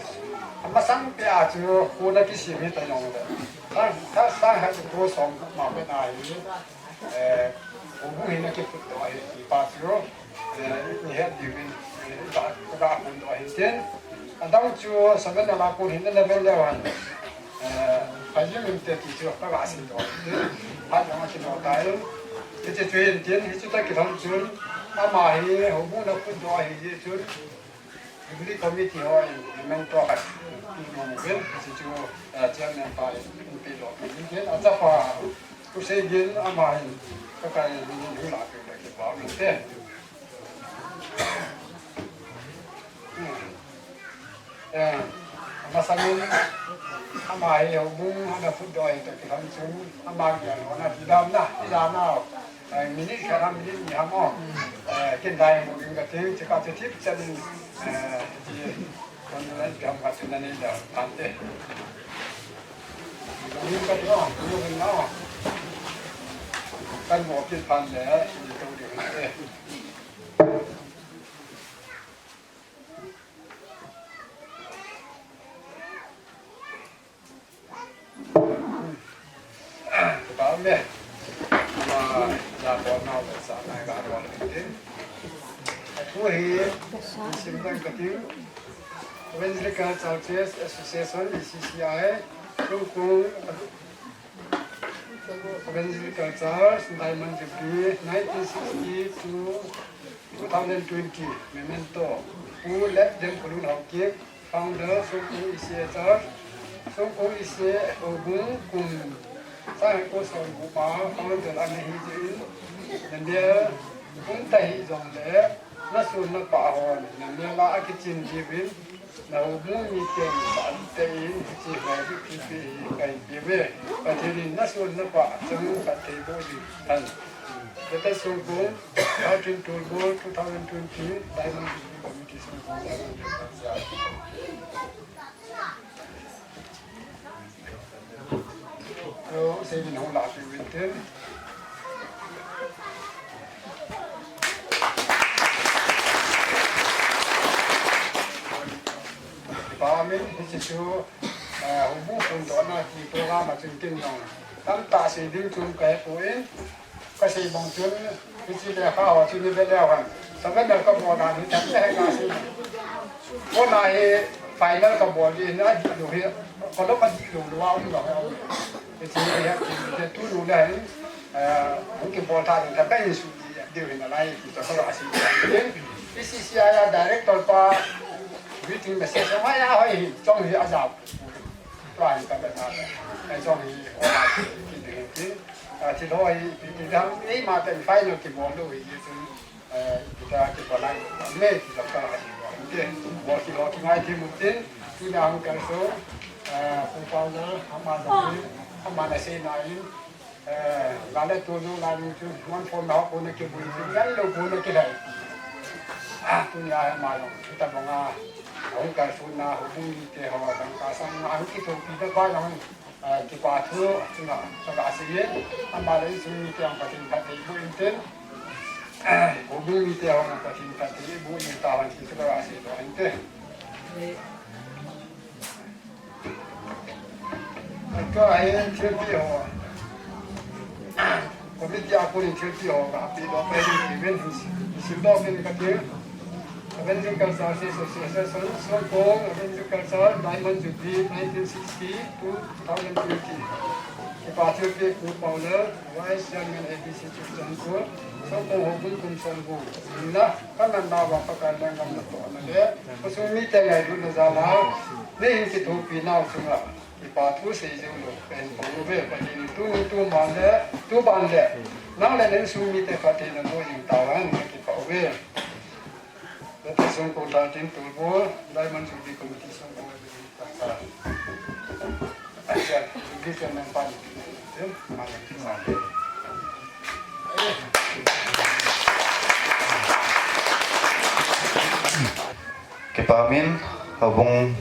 amasang pet a chu khu ana kisem hi ta jong le. Sang, sang, sang khat le kum somgup ma pen a hi, eh, houbung hi ana kiphutdoh ahi, ti pa chu. Eh, i het diuvin, eh, i ga, i ga phondoh ahi tin. Adang chu souvenir la kon hin ana vet leu hen. Eh, Phaiyin Min te ti chu ka ga seidoh ahi tin. Phat jong akidoh tai. Hiche chu hin tin, hichu toh kilhon chun. Ama hi houbung ana phutdoh ahi jeh chun. Jubilee Committee ho in memento khat pe nom uvin, hiche chu, eh, chairman pa in, in pe lou uvin, achapa Pu Seigin ama in, ka kai in, in hula pe le kipa uvin te. Eh, amasangin, ama hi houbung ana phutdoh ahi toh kilhon chun, ama gel lona ti dam na, ti dam na. Eh, minute khat ham, minute ni ham o. Eh, kin dai mo ding kati, chika chu thip chan in, eh, ti, kon lai jam khat chu na nei da, phan te. Ni kati o, ni kati o. Kan mo kin phan le, ni to ding te. Kipah ume. Ama, ya ko nau le sa nai ga ro le tin. Athu hi, sim dang kati. Evangelical Churches Association, E C C I, Songkong Evangelical Church, Diamond Jubilee, nineteen sixty to two thousand twenty, memento. Pu Late Jan Kholun Haokip, Founder, Songkong E C A Church, Songkong E C A Houbung, kum sang khat le kum somgup a founder ana hi jeh in, na neo um ta hih jongle, na son na pah hon, na neo a kichen diuvin, na houbung miten sah tah in, hiche hi kipe hi kahin pe uve. Pathen in na son na pah chang khat thei boh ding hen. Late Songkong, thirteen October two thousand twenty, Diamond Jubilee Committee Songkong. Alo, sei min hung lah peh uvin tin. Kipah umin, hiche chu, eh, houbung phondohna ti program a chun ken jong tamtah sei ding chun kahe poi. Kasei bang chun, hiche lekha ho chu ni ve leu hen. Souvenir kabol dan hi tha le he kasei. Kona hi final kabol ding na dihlou hi, kolom a dihlou lou a um lou. Hiche hi he, tunu le hin, eh, hung kibol tha ding tha kahin sut diu hin alai, ti chu kasei. E C C I a director pa, greeting message ngai a hoi hi, chong hi a jao. Tua hi ka bena le. Ei chong hi, o ma ki, ki ding ki. Ah, thil ho hi, ipi ti dang, eima ten final kibol lou hi, chun, eh, ipi ta kibol lai, me ti dang ka hi, ti. Bol ki lo ki ngai ti mu tin, tunia hung kal so, eh, Pu Paul le, ama jong hi, ama na sei na in, Eh, gale tu nu la ni chu, non phone na ko na kibui chu, ngai lou ko na kilai. Ah, tunia ama jong, hitabang a, hung kalsonna, houbung mite ho, dangka sang a, hung kithopi na pa jong, eh, kipa thu, chunga, chunga sei e, ama le insung mite jong Pathen phatthei boh in tin, eh, houbung mite ho, Pathen phatthei boh in tahen ti chu kasei doh in tin. Tua hi thilpeh ho. Committee a kon in thilpeh ho kapeh doh pai ding uvin, simdoh uvin kati. Evangelical Churches Association, Songkong Evangelical Church, Diamond Jubilee, nineteen sixty to two thousand twenty. Kipa thilpeh Pu Paul le, Vice Chairman A D C Churachandpur, Songkong Houbung kum somgup. Hinla, ka natna uva Pakai lenggam natohna le, khosung mite ngailutna jal a, nei hin kithopi nau chunga. Kipa thu sei jing lou pen pong uve, Pathen in tuni tuban le, tuban le nang le na insung mite Pathen in aboh jing tauhen, kipa uve. Lati sung ko ta tin tu bo, Diamond Jubilee Committee sung ko. Acha, Jubilee Chairman pa ni. Kipa min, houbung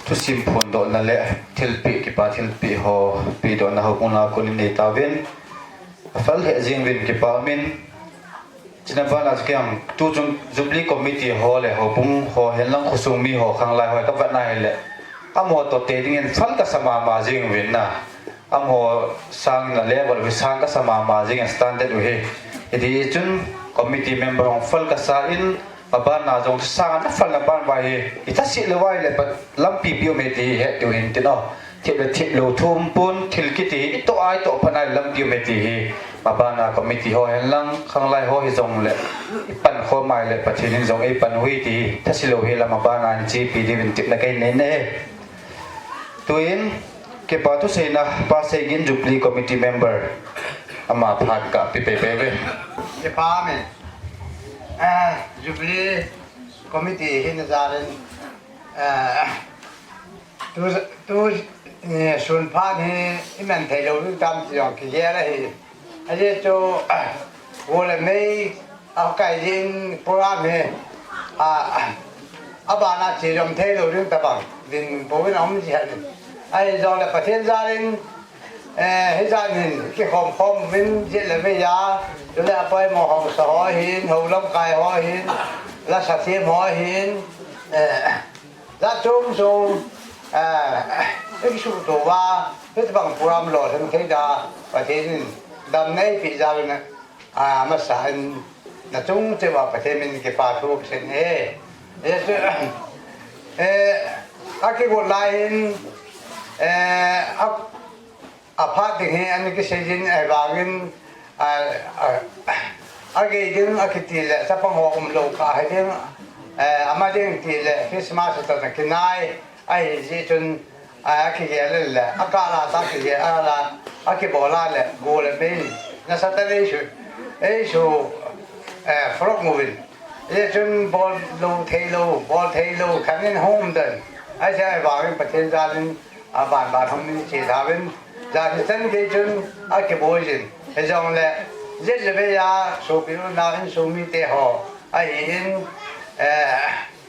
thusim phondohna le thilpeh, kipa thilpeh ho pehdohna houbung a kon in nei tauvin. Aphal lheh jing uvin kipa min. Chuna bana chu kei jong tu chung Jubilee Committee ho le houbung ho henlang khosung mi ho khanglai ho kavet na hile. Amaho toh te dingin phal kasa mama jing uvin na. Amaho sang na level uvin sang kasa mama jing standard u hi. Hiti chun committee member hung phal kasa in, Mabana jong sang ana phalna ban uva hi, i thase lou uva ahile, pa lampi peh um e ti hi, hetdiu hin tin o. Thip le thip lou thu um pon, thil kiti hi, i toh a i toh phat na lampi um e ti hi. Mabana committee ho henlang, khanglai ho hijongle, i pankhom a ahile, Pathen in jong eipan u ahi ti hi, thase lou hi la mabana in chepi diuvin tepna kahin nei e. Tuin, kipa thuseina, Pa Seigin Jubilee Committee member, ama phat kape pei pei uve. Kipa min. Eh, Jubilee Committee hin jal in, eh, tu, tu, eh, sun phat hi i man thei lou ding tam ti jong kigel ahi. Ajeh chu, eh, gol le mei a kai ding program hi, a, abana che jom thei lou ding tabang, din bou in a um ji ahi. Ahi jongle Pathen jal in, Eh, hijat hin kikhom khom uvin, jet le vei a, chule apoimo haosa ho hin, hou lamkai ho hin, lasa them ho hin, eh, jat chom chom, eh, i kisuhto uva, hitobang program lolhing thei da, Pathen in damna eipeh jal un, a, masa in, na chung cheh uva Pathen min kipa thu kasei e. Eh, eh, akigot lai hin, eh, a, aphat ding hi ana kisei jin, ahivangin, a, a, agei ding akiti le, chapang ho umlou kah hi ding, eh, ama ding ti le, Christmas toh na kinai, ahi jeh chun, a, akigel le, akah la tah kigel a la, akibol a le, gol le mei, nasatah in eisu, eisu, eh, frog moving. Hijeh chun bol lou thei lou, bol thei lou, khat in hung um den. Ahi jeh a ahivangin Pathen jal in, aban ban hung in che tha uvin, jan hichan gei chun akiboi jin. Hijongle, jet le vei a, sopi u nao insung mite ho, ahin, eh,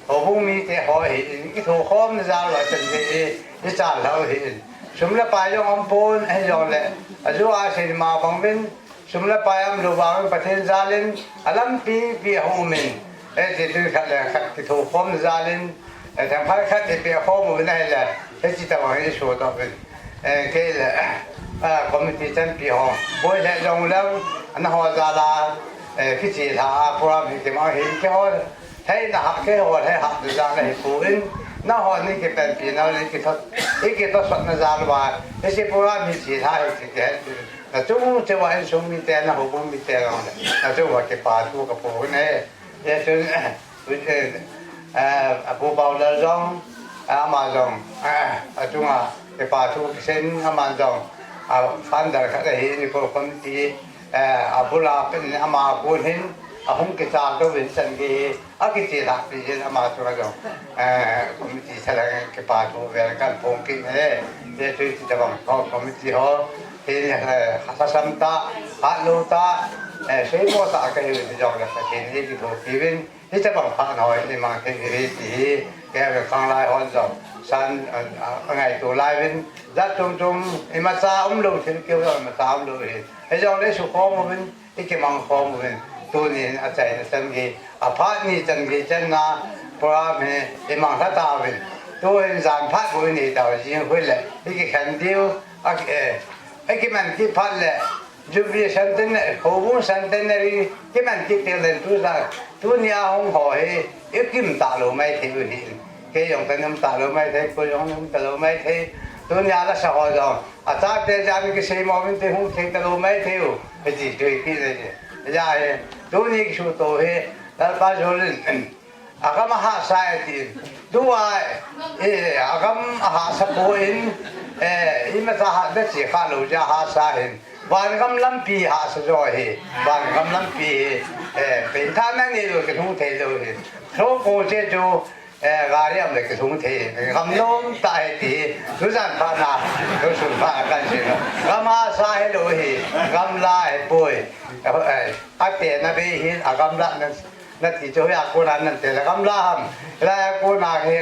houbung mite ho ahin, i kithokhomna jal uva chan gei hi, i chan lhah u ahin. Sum le pai jong um pon, hijongle, aju a sei ma bang uvin, Sum le pai umlou vangin Pathen jal in alampi pi ahung um in, eh, ti tu khat le khat kithokhom jal in, eh, themkhat khat ipi khom uvin ahile, hiche tabang hi sodoh uvin. Eh, kei le, ah, committee chanpi ho, boi le jong leng, ana ho jal a, eh, kiche lha a, program hi kimang hi, keiho, Theina hah keiho, thei hah tu jang ahi pon, nahon nei kipanpi nau le kithot, i kitohsotna jal uva, hiche program hi che lha hi ti kihet. Na chung cheh uva insung mite, na houbung mite jong le, na chung uva kipa thu kapo u ahi. Hijeh chun, eh, eh, Pu Paulal jong, eh, ama jong, eh, achunga kipa thu kasei in, aman jong, ah, founder khat ahi, ni ko kon ti, eh, abul a pen ama kon hin, ahung kichal tou vin chan gei hi, Akiche lhah pi jin ama chunga jong, eh, committee thalheng kipa thu vel kahin phong kit e. Hijeh chun hitabang ho committee ho, hi, eh, lhasam tah, hatlou tah, eh, seimo tah kahiu hijongle Pathen in eithopi uvin, hitabang phat ho imang thei ding ahi ti hi, kei ve khanglai hon jong, san, eh, angaito lai uvin, jat chom chom, imacha umlou thil keu jong imacha umlou ahi. Hijongle sukhom uvin, I kimang khom uvin, tunin achaina chan gei, aphat ni chan gei channa program hi i manglha tauvin, tuhin jan phat bou i nei tau jing hoi le, i kikhen diu, a, eh, i kiman kit phat le, Jubilee Centenary, Houbung Centenary, kiman kit teng le tujan, tunia hung ho hi, i kim talou maithei u hi. Kei jong ka um talou maithei, koi jong um talou maithei. Tunia lasa ho jong, achate jat in kiseimo uvin te hung thei talou maithei u. Hiti tui kit le je. Ja he. Tuni kisuto hi, Lalpa jolin, Agam ahahsa e tin. Tua, eh, agam ahahsa poi, eh, imacha hahsa chi khalou jeh a hahsa hin. Vangam lampi hahsa jo hi. Vangam lampi hi, eh, pengthahna neilou kilhung theilou hi. Songkong che chu, eh, gari am le kilhung thei. Gam nom tah hi ti. Tujan phatna, tusun phatna kahin sei nom. Gam ahahsa hilou hi. Gamla hipoi. Eh, eh, atena bei hin, agamla nan nati chu, hoiya kona nante le gamla ham. Hilaiya kona hi,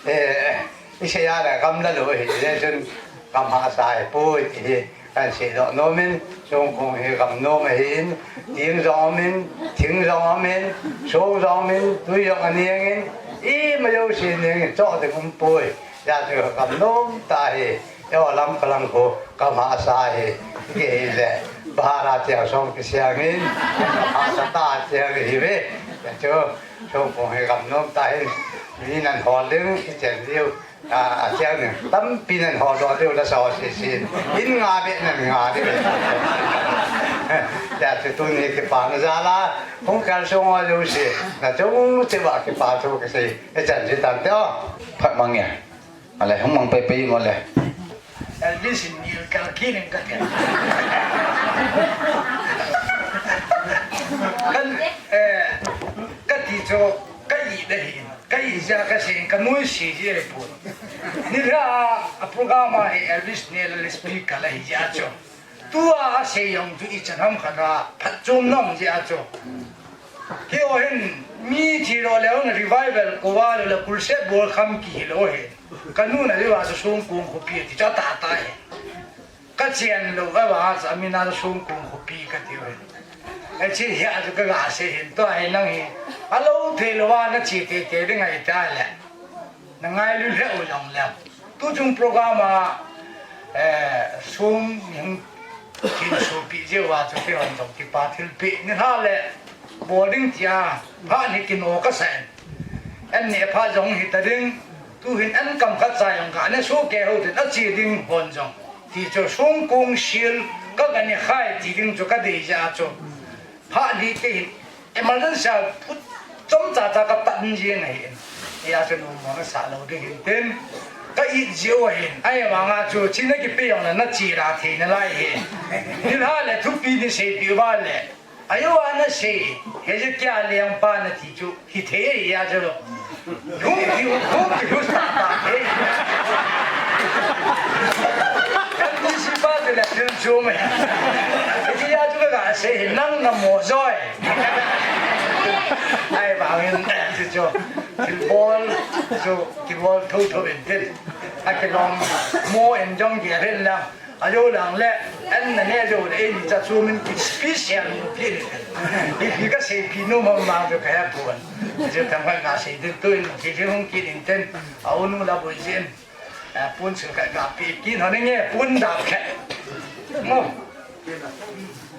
eh, isei a le gamla lou hi. Hijeh chun gam ahahsa hipoi ti hi kahin seidoh nom in, songkong hi gam nom ahin, ting jong um in, thing jong um in, song jong um in, tui jong aneng in, ima jouse neng in, choh ding umpoi. Hijeh chun gam nom tah hi. Eiho Lamka lang khu gam ahahsa hi, kei hile, bhara tiang song kiseng in, gam ahahsa tah tiang hive. Hijeh chun, songkong hi gam nom tah hin, mi nan hol ding, kichen diu, a, atiang ding, tampi nan hol doh diu, lasa ho sese in, in nga beh nan nga diu. Hijeh chun tuni kipana jal a, hung kalsong ho jouse, nachung cheh uva kipa thu kasei, ichan sei tante o. Phat mang e. Ale, hung mang peipei ngo le. Elvis in nil kal kit in kati. Kan, eh, kati chu, ka it ahi, ka it jeh a kasei, ka nuisat jeh ahi poi. Nilhah a program a hi Elvis nil a speaker ahi jeh a chu. Tua asei jong chu ichan ham khat a phatchomna um jeh a chu. Keiho hin mi thi lou le hung revival kou a lou le crusade bol kham kihi lou hin. Ka nu na lou a chu Songkong khopi ti chu atah tah hin. Ka chen lou a vang a chu amin a chu Songkong khopi kati u hin. Hiche hi a chu ka ga sei hin, tua hi nang hi. Alou thei lou a nache teitei ding ahi tale. Na ngailu lheh u jong le. Tuchung program a, eh, song hung thil sopi jeh uva chu keihon jong kipa thilpeh nilhah le bol ding tia phat hi kino kasa in. An neh phat jong hita ding, tu hin an kam khat cha jong ka ne soh kei hou tin ache ding hon jong. Ti chu Songkong sil ka ga ne khai ti ding chu ka dei jeh a chu. Phat li te hin emergency a phut chomcha cha ka tan jeng ahi. Hijeh chun numo nasah lou ding hin tin. Ka it jeh u ahin. Ahivang a chu, china kipe jong le nache da thei nalai hi. Nilhah le thupi nasei peh uva le. Ajo a nasei. Hezekiah lengpa nati chu. Hithei ahi a chu. Hung ti, hung ti, hung ti, hung ti, hung ti. Kan ti si pa te le thil chu mai. Ti a chu ka sei nang na mo joi. Ahivangin ti chu. Thil bol chu kibol thotho in tin. Akilom mo in jong ki rin lang. Ajo lang le, an na ne jo le, eini cha chu min ki special mu ki ni. Ipi ka seipeh nom ham ma jo ka he pon. Jo tang ka seiding tu in, ki hung ki ding ten, a unu la boi jin. A pon chu ka ga pe kin ho ne nge, pon da khe. Mo.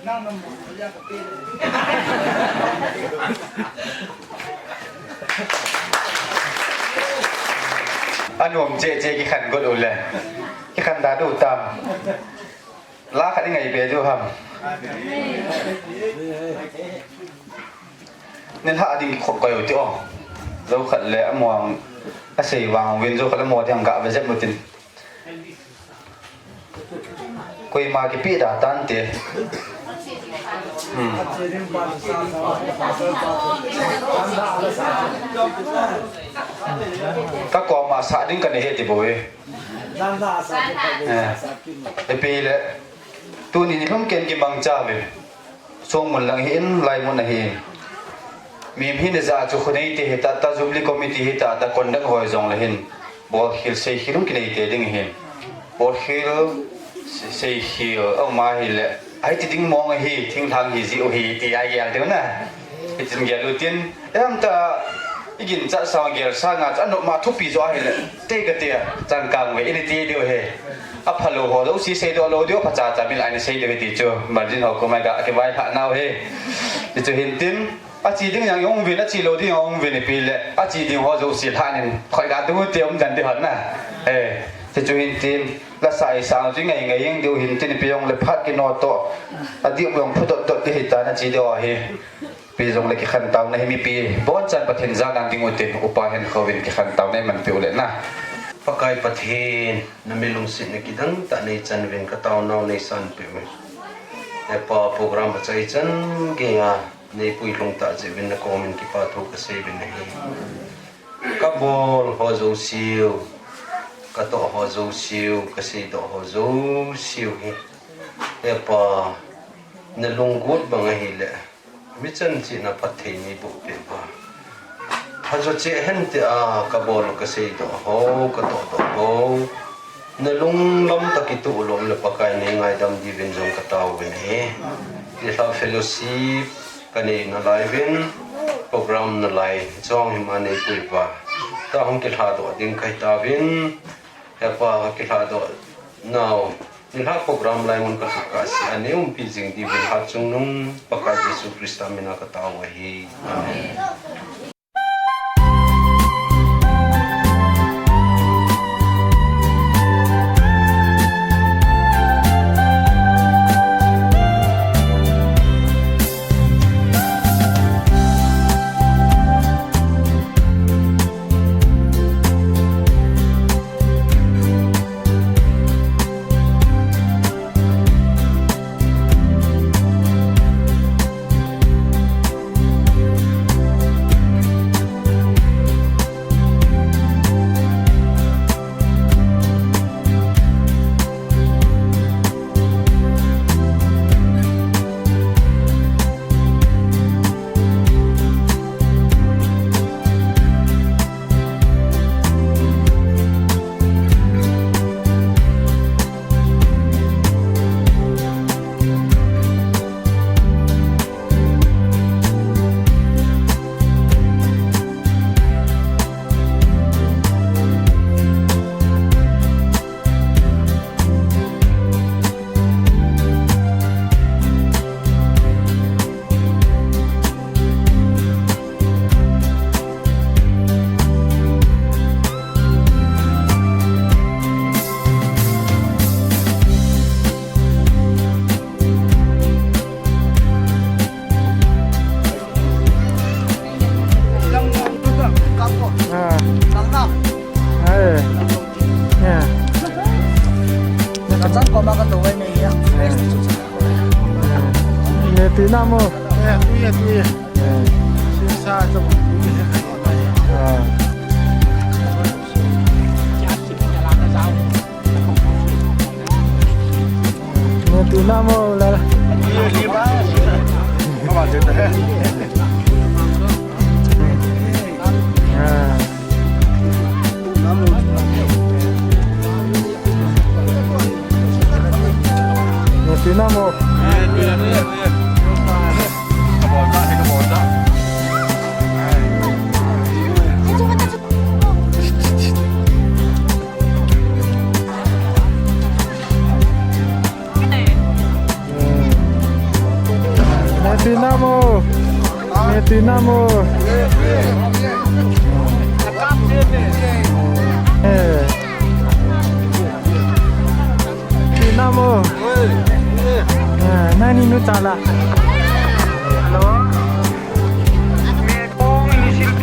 Nang nam mo ya ka pe. Anom che che kikhen got u le. Kikhen da du tam. La khat i ngai be diu ham. Nilhah ding khop koi u ti o. Jou khat le amuang asei vang uvin jou khat le mo ding ga ve jep u tin. Koima kipe da tante. Hmm. Ka koma sa ding ka nei e ti bou e. Eh, ipi le, tuni nilhum ken kimangcha uve. Songmun lang ahin, laimun ahin. Mihem hina jeh a chu kho neite hita, ta Jubilee Committee hita, ta conduct hoi jong le hin. Bolkhel seikhel hung kineite ding ahin. Bolkhel se-, seikhel, aum ahile. Ahi ti ding mong ahi, thinglhang hi ji u hi, ti a gel diu na. Hitin gel u tin, em ta, i ginchat sang gel sanga chu anop ma thupi jo ahile, te ka te a, changkang ve, i ni ti diu he. Aphalou ho jouse seidoh lou diu, phacha cha min a i ni sei diu he ti chu, margin ho kum a ga kivai lhah nau he. Ti chu hin tin, ache ding jong um uvin, ache lou ding jong um uvin ipi le, ache ding ho jouse lhah nin, khoi ga tu te um dan ti hon na. He, ti chu hin tin, la sai sang chu ngai ngai jeng diu hin tin ipi jong le phat kino toh, adih jong phu dot dot ti hi ta na che diu ahi. Pi jong le kikhen taona hi mipi bonchan Pathen jana ding u tin upa hen khovin kikhen taona iman peh u le na. Pakai Pathen, na mi lungsetna kidang tah nei chan uvin ka taonau nei san peh uvin. He Pa, program achai chan geiya nei puilhung tah jeh uvin na komin kipa thu ka sei uvin ahi. Ka bol ho jouseu, ka toh ho jouseu, ka seidoh ho jouseu hi, he Pa, na lunggut bang ahile, mi chan chihna phatthei nei boh peh uva. Phajo cheh hen tia ka bol ka seidoh ho, ka tohdoh ho. Na lunglam tah kitoh lom le Pakai nei ngaidam diuvin jong ka tao uvin ahi. Nilhah fellowship ka nei nalai uvin, program nalai jong hima nei pui uva. Tua hung kilhadoh ding kahi tauvin, he Pa, kilhadoh nau. Nilhah program lai mun ka lhut kah sea nei umpi jing diuvin hatchungnung Pakai Jesu Christa mina ka tao u ahi. Amen. Ah. Ai. Ya. Nei tina mo. Ya, tu ya, tu ya. Ya. Sisa tu. Ah. Nei tina mo la. Ah. Nei tina mo. Nei tina mo. Nei tina mo. Eh. Tina mo. Eh, nani nu chala. Hello.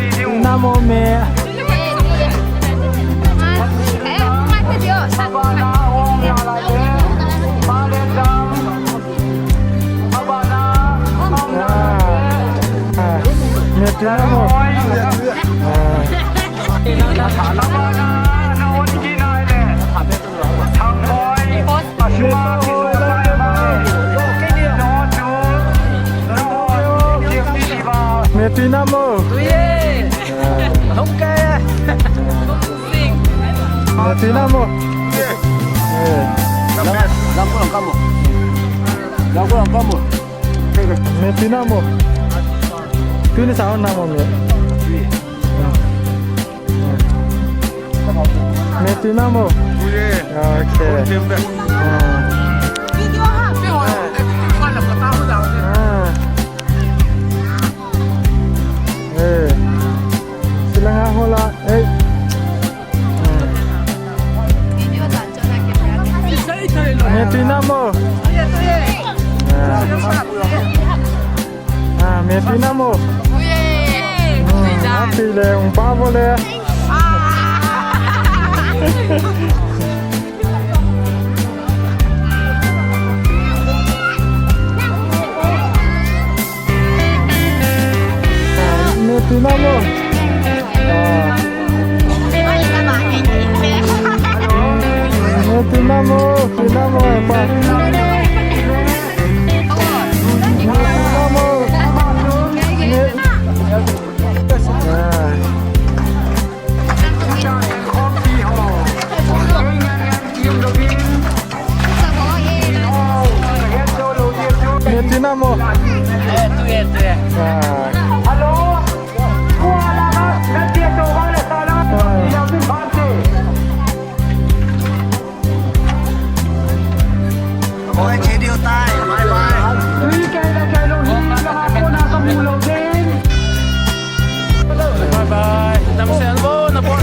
Tina mo me. Ah, ah. Me tina mo. Ah. Me tina mo. Tui e. Hung kai e. Me tina mo. Eh. Lam ko lang kamo. Lam ko lang kamo. Me tina mo. Tui ni sa on na mo me. Me tina mo. Tui e. Okay. Ah. Video ha, pe ho. Ah. Eh. Silanga hola. Eh. Me tina mo. Ah. Ah, me tina mo. Le. Meti namo. Ah. Meti namo, meti namo, eh, pa. Meti namo. Me- Ah. Meti namo. Ah. Bye bye. Damsel bo, na bo.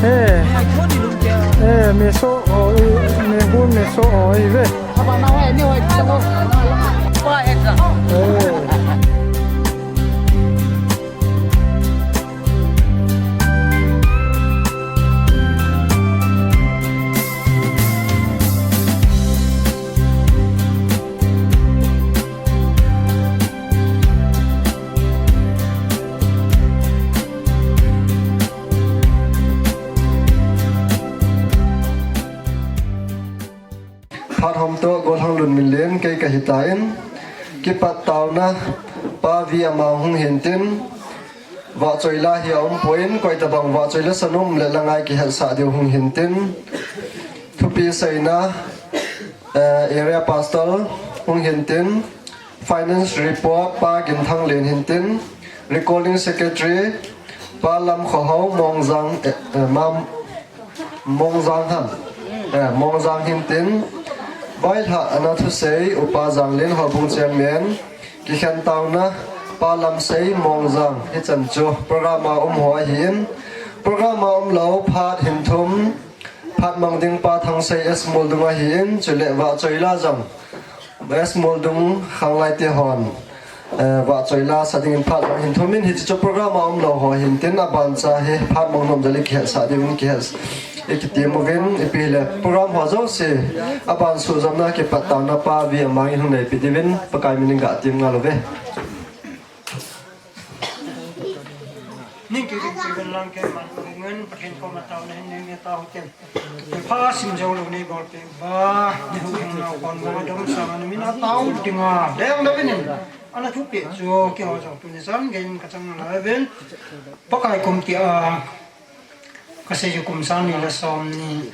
Eh. Eh, me so, oh, eh, me hun, me so, oh, eh, ve. Phat hom toh Golhang Lunminlen kei kahi tan, kipat taona Pa V Amang hung hintin, vahchoi la hi aum poi, koi tabang vahchoi la san um le la ngai kihetsah diu hung hintin, thupi seina, eh, Area Pastor hung hintin, Finance Report Pa Ginthanglen hintin, Recording Secretary Pa Lamkhohao Mongjang, eh, eh, Mam- Mongjang ham. Eh, Mongjang hintin. Vaihlah ana thusei Upa Janglin, Houbung Chairman. Kikhen taona Pa Lamsei Mongjang. Hichan chu program a um ho ahin. Program a umlou phat hin thum. Phat mang ding Pa Thangsei S Muldung ahin. Chule vahchoi la jong S Muldung khanglai te hon, eh, vahchoi la sa dingin phat mang hin thumin, hiche chu program a umlou ho hintin, aban cha hi phat mang nom jali kihetsah diuvin kihet, i kitem uvin, ipi le program ho jouse aban suhjamna kipat taona Pa V Amang in hung neipi diuvin Pakai min in ga tem ngal uve. Ning kiding pi ven lang kei man uvin ngen, Pathen koma taona hin nei nge tao ten. Pha sim jong lou nei bol peh uva, nei huhhing nau kon uva, domsang a na min a tao dinga, deng da vin in. Ana thupeh chu keiho jong tuni chan gei in ka chang nalai uvin. Pakai kum tia, ka sei chu kum sang ni le som ni.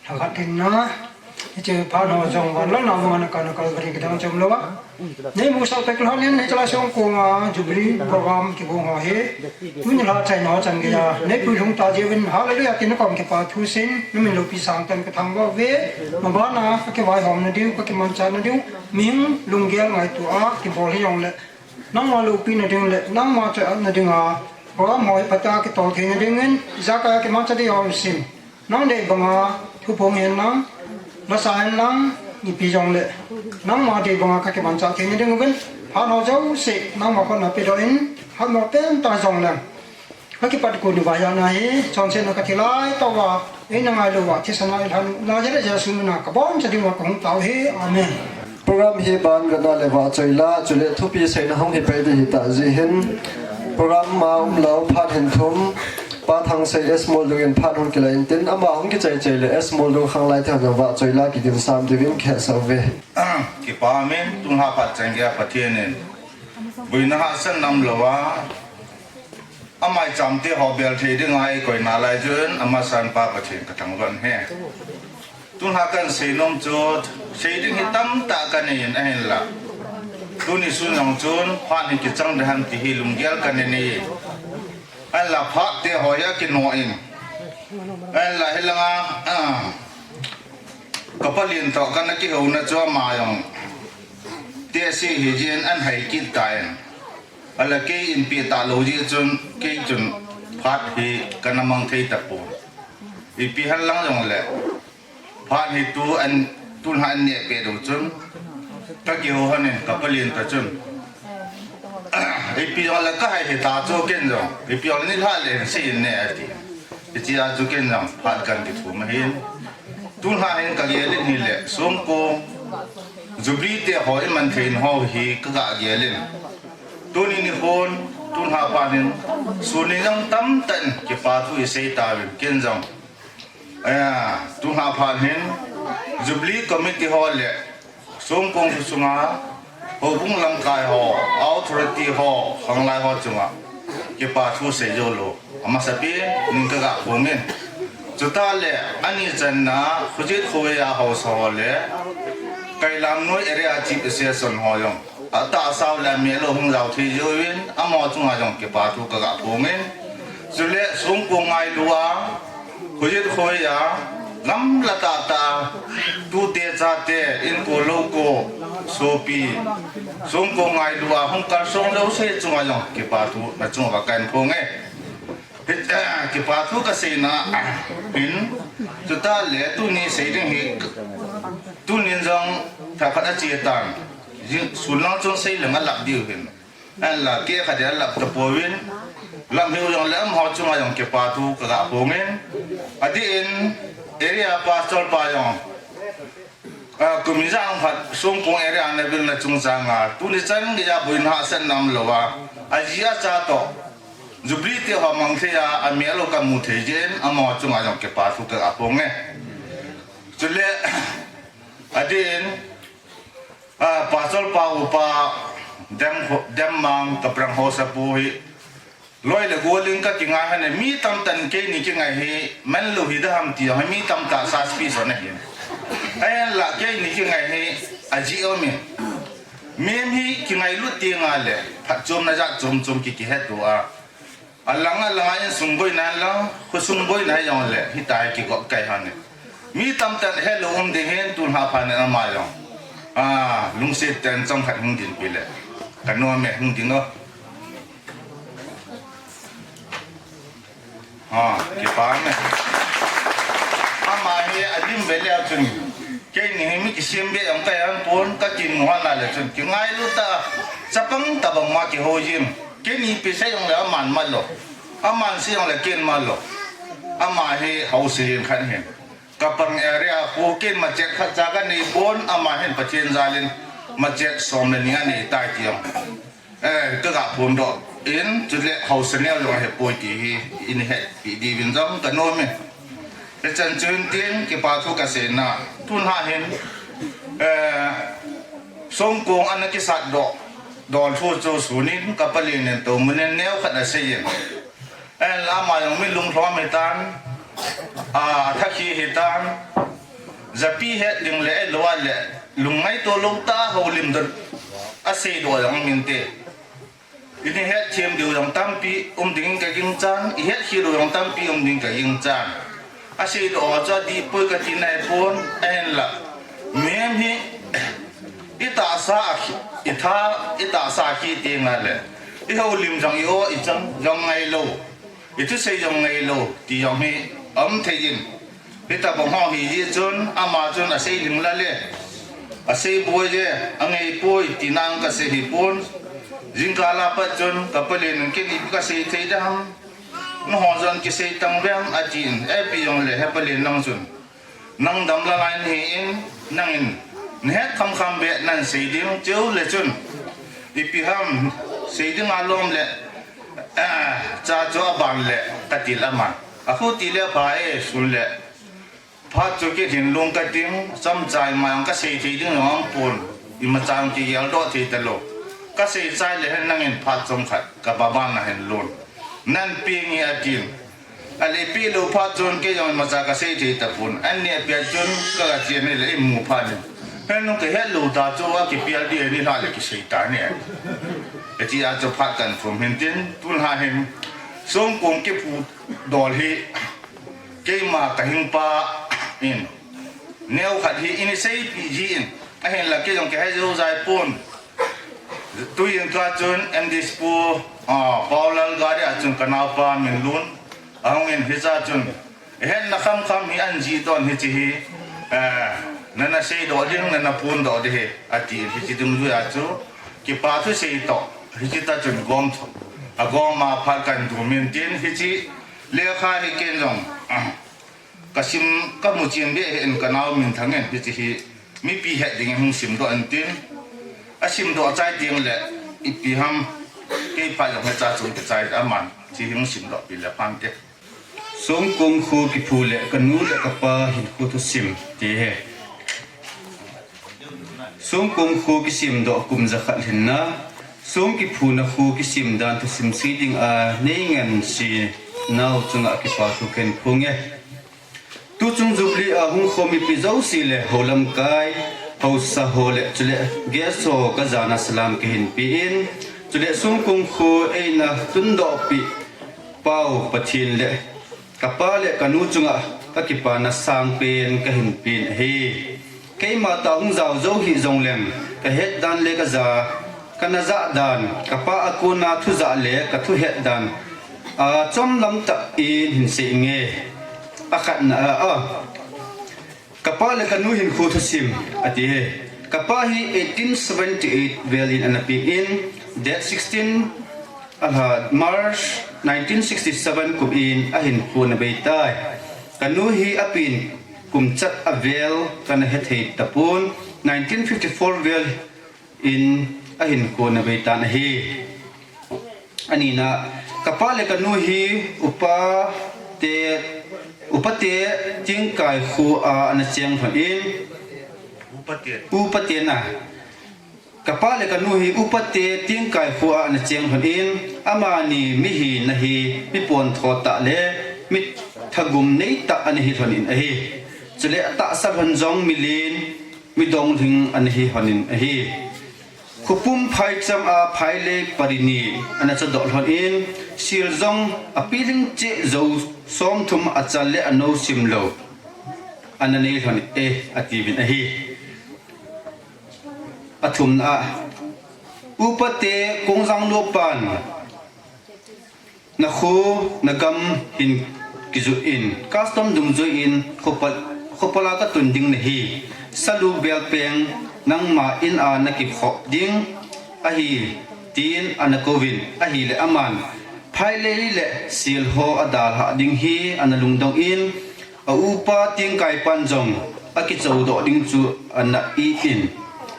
Lhakhat hinna, hiche phat ho jong van lona vang ana kana Calvary kidang chom louva. Nei musah peh lhon in, hiche la song konga Jubilee program kibol ho hi. Tuni lha chaina ho chan geiya, nei puilhung ta jeh uvin, hallelujah, tina kom kipa thu sin, na min loupi sangtah in ka thangvah uve. Mabana, ka kivaihomna diu, ka kimanchahna diu, mihing lunggel ngaito a, kibol hi jongle. Nangma loupina ding le, nangma choiatna dinga, program ho hi phatah a kitol theina dingin, ijakai a kimanchah ding ho sin. Nang dei banga, thuphong hen lang, lasa hen lang, ipi jongle. Nangma dei banga ka kimanchah theina ding uvin, phat ho jouse, nangma khut na pedoh in, hatmo pen tah jongleng. Ka kipat kou ni vaiya na hi, chonsetna ka thi lai tah uva, eina ngailu uva, thisan a eilhan u, Nazareth Jesu mina ka boncha diuva ka hung tao hi. Amen. Program hi ban gana le vahchoi la, chule thupi seina hung hi pai ding hita jeh hin. Program a umlou phat hin thum, Pa Thangsei S Muldung in phat hung kila intin, ama hung kichai chai le S Muldung khanglai te hon vahchoi la kidin sam diuvin kihetsah uve. Kipa min, tung ha phat chan geiya Pathen in. Buina hahsatna umlouva. Amai chamte ho bel thei dinga eikoi nalai chun, amasan Pa Pathen ka thangvah e. Tun ha kan seinom chu, sei ding hi tamtah ka nei in ahinla. Tuni sun jong chun, phat hi kichang ding ham ti hi lunggel ka nei in. Ahinla phat te ho hi akinoh in. Ahinla hilanga, ah, ka palen toh kana kihouna chu ama jong. Te si hi jin an hai kit ta in. Ahinla kei in pi talou jeh chun, kei chun phat hi kana mang thei tapon. Ipi henlang jongle, phat hi tu an, tulha an neh peh diu chun, kakihou lhonin, kapalen toh chun, ipi jongle kahai hita chu ken jong, ipi jongle nilhah le hin sei in ne ati. Hichea chu ken jong phat kan kithum ahin. Tulha hin kagel in hile, Songkong Jubilee te ho iman thei ho hi kaga gel in. Tuni nikhon, tulha phat hin, sun in jong tamtah in kipa thu isei tauvin, ken jong tulha phat hin, Jubilee Committee ho le Songkong kho sunga houbung lamkai ho, authority ho, khanglai ho chunga kipa thu sei joulou amasapen in kaga phongin. Chutah le, ani channa, Khojit khovei a haosa ho le Kailamnoi area Chief Association ho jong atahsa u le amel u hung jao thei jouvin, amaho chunga jong kipa thu kaga phongin. Chule Songkong ngailua, Khojit khovei a, lamla tahtah, tute chate, inko louko, sopi, Songkong ngailua hung kalsong jouse chunga jong kipa thu nachunguva kahin phonge. Kipa thu kaseina hin, chutah le tuni sei ding hi, tunin jong thakhat ache tan, sun lang chun sei leng alap diu hin, ahinla kei khat in alap tapouvin, lam hiu jongle amaho chunga jong kipa thu kaga phongin. Adeh in, area pastor pa jong, kum ijat khat Songkong area navilna chungchanga tuni chan geija boina hahsatna umlouva, aji acha toh Jubilee te ho mang thei a, amel u kamu thei jeh in, amaho chunga jong kipa thu kaga phonge. Chule, adeh in, pastor pa upa, Dem, Demmang, kaprang haosapu hi, loi le gol in kakingai hon e, mi tamtah in keini kingai hi manlou hidam ti jong hi mi tamtah sa speech hon ahin. Ahinla keini kingai hi ajeh aumin, mihem hi kingailut tengle phatchomna jat chom chom ki, kihetdoh a, alang alanga insung boina lang, khosung boina hijongle hitia hi kigop kai hon e. Mi tamtah in helou um ding hin, tulha phat in ama jong lungset tah in chomkhat hung dinpi le kanom e, hung ding o. Kipa e. Ama hi alim ve leu chun, keini hi mi kisem beh jong kahi pon, kakimu hon a le chun kingailut tah a, chapang tobang ma kihou jin, keini ipi sei jongle aman mat lou, aman sei jongle ken mat lou. Ama hi haosa hin khat hin, kaprang area khu, ken machek khatcha kanei pon, ama hin Pathen jal in machek som le ni anei tai ti jong kaga phondoh in, chule haosa neo jong ahipoi ti hi ihetpeh diuvin jong kanom e. Hichan chun tin, kipa thu kaseina, tulha hin Songkong ana kisatdoh dol thu chu sun in kapalen in toumun in neokhat asei in, ahinla ama jong mi lunglhom hitan, athakhi hitan, japi het ding le ahilou le lungngaito lou tah a houlim don aseidoh jong um inte. Ini hetthem diu jong tampi um ding kaginchan, ihetkhel u jong tampi um ding kaginchan. Aseidoh chu adihpoi kati nahipon, ahinla mihem hi itahsa a khi, itha, itahsa khi tengle ihoulim jong, i-o, ichang jong ngailou, ithusei jong ngailou ti jong hi aum thei in. Hitobang ho hijeh chun ama chun asei lhinglel e, asei boi e, angaipoi tina kasei hipon. Jingkah a pat chun kapalen in, ken ipi kasei thei dem, nangho jong kisei tang vem atin, ipi jongle hepalen nang chun nang damlal a nahi in, nangin nahet khamkham beh nan sei ding, chule chun ipi ham sei ding alom le cha chu aban le katil aman, akhu tile pha e, sun le phat chu kilhinlung kating, chomcha ima jong kasei thei ding jong aumpon, imacha jong kigeldoh thei talou. Kasei chai le hen nangin phat chomkhat kababan nahin lon, nan peng e atin. Ale ipi lou phat chun kei jong imacha kasei thei tapon, an neh pet chun kaga chen hile imu phat in, henung kahet lou ta chu akipel ding nilhah le kisei ta ne, tia chu phat kan thum hin tin, tulha hin Songkong kiphu dol hi keima kahingpa in neokhat hi eina seipeh jin, ahinla kei jong kihe jou jai pon. Tuin tua chun M D C pu Paulal gari a chun kanaopa min lon ahung in, hicha chun Hetna khamkham hi ahin jih don hiche hi, eh, nana seidoh ding, nana phondoh ding ahi, ati hiche dungjuia chu, kipa thusei toh, hiche tah chun gom thu, agom a phat kahin dum in tin, hiche lekha hi ken jong, kasim, kamu chen beh in kanao minthang in, hiche hi mipi het dingin hung simdoh in tin, asimdoh chai teng le, ipi ham, kei phat jong hiche chung kichai aman, hiche hung simdoh pi le phante. Songkong kho kiphu le kanu le kapa hinkho thusim ti ahi. Songkong kho kisimdoh kum jakhat lhinna, song kiphuna kho kisim dan thusim sei dinga nei ngansi nau chunga kipa thu kahin phong e. Tuchung Jubilee a hung khom mipi jouse le houlamkai, haosa ho le chule guest ho kajana salam kahin pe in, chule songkong kho eina tundoh pi pau Pathen le kapa le kanu chunga kakipana sangpen kahin pen ahi. Keima tah hung jao jou hih jongleng, kahet dan le kaja, kana jah dan, kapa a kona thujah le kathuhet dan, achom lam tah in hin sei inge. Akhatna a, a, kapa le kanu hinkho thusim, ati ahi. Kapa hi eighteen seventy-eight vel in ana peng in, date sixteen, alha March nineteen sixty-seven kum in ahinkho ana bei tai. Kanu hi apen kum chat avel kana hethei tapon, nineteen fifty-four vel in ahinkho ana bei tan ahi. Anina, kapa le kanu hi upa te, upa te Tingkai kho a ana cheng lhon in, upa te na. Kapa le kanu hi upa te Tingkai kho a ana cheng lhon in, amani mihina hi mi pontho tah le mi thagum nei tah ana hi lhon in ahi. Chule atahsa lhon jong milen, midonglhing ana hi lhon in ahi. Khopum phaicham a phailei pari ni ana chadoh lhon in, sil jong apilhing cheh jou somthum achal le anou simlou ana nei lhon e, atiuvin ahi. Athumna a, upa te Kongjanglo pan, nakho, nagam hin kijot in, custom dungjui in, khopal, khopal a katun ding nahi, salu belpeng, nangma in a nakikhop ding ahi, tin ana kouvin, ahile aman phailei le sil ho adalhah ding hi ana lungdong in, a upa Tingkai pan jong akichoudoh ding chu ana it in.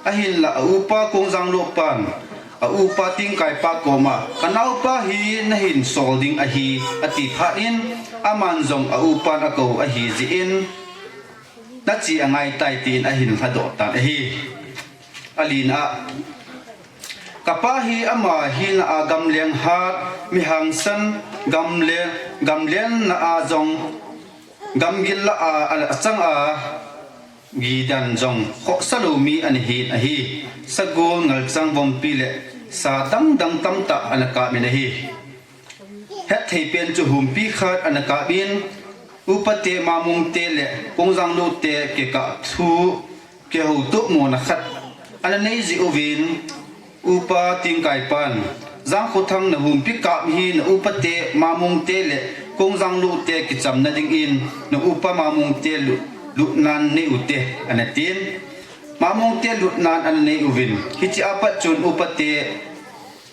Ahinla a upa Kongjanglo pan, a upa Tingkai pa koma, kanaopa hi nahin sol ding ahi, ati phat in, aman jong a upan akou ahi jeh in, nache angai tai tin ahin lhadoh tan ahi. Alina a, kapa hi ama hina a gamleng hat, mi hangsan, gamle, gamlenna a jong, gamgil lah a, a, achang a, gidan jong, khohsa lou mi ana hin ahi, sagol, ngalchang, vompi le, sa dangdang tamtah ana kap in ahi. Hetthei pen chu humpi khat ana kap in, upa te Mamung te le Kongjanglo te kikah thu, kihoutoh mona khat ana nei jeh uvin, upa Tingkai pan, Jangkhothang na humpi kap hi na upa te Mamung te le Kongjanglo te kichamna dingin na upa Mamung te lut, lutnan nei ute, ana tin. Mamung te lutnan ana nei uvin, hiche apat chun upa te,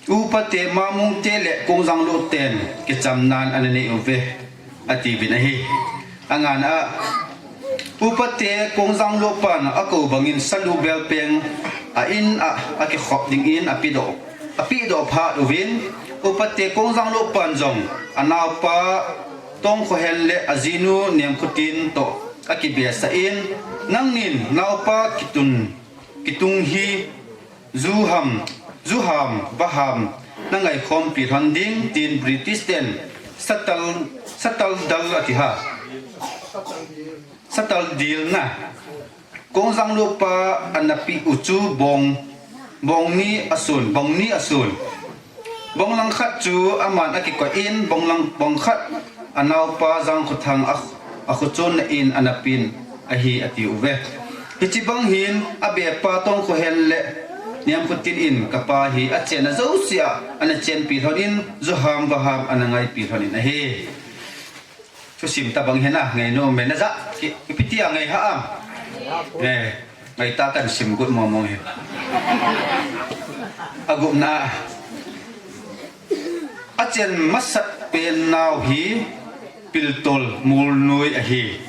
upa te Mamung te le Kongjanglo ten kichamnan ana nei uve, atiuvin ahi. Angana a, upa te Kongjanglo pan akou bangin salu belpeng a in a akikhop dingin apedoh, apedoh phat uvin, upa te Kongjanglo pan jong anaopa Tongkhohen le ajinu Nemkhotin toh akibesah in, nangnin naopa kitun, kitung hi juham, juham, vaham, nangaikhompi lhon ding, tin British ten satal, satal dal ati ha. Satal dil na. Kongjanglo pa ana peh u chu bong, bong ni asun, bong ni asun. Bong langkhat chu aman akikoi in, bong lang, bong khat anaopa Jangkhothang a, akhochonna in ana pen ahi atiuve. Hiche bang hin abepa Tongkhohen le Nemkhotin in kapa hi achenna jousea ana chenpi lhon in, juham vaham ana ngaipi lhon in ahi. Thusim tabang hina ngai nom me na ja ki, ki piti a ngai ha am. Eh, ngai ta kan sim gut mo mo hi. Agupna. Achen masat pen nau hi Piltol Mulnoi ahi.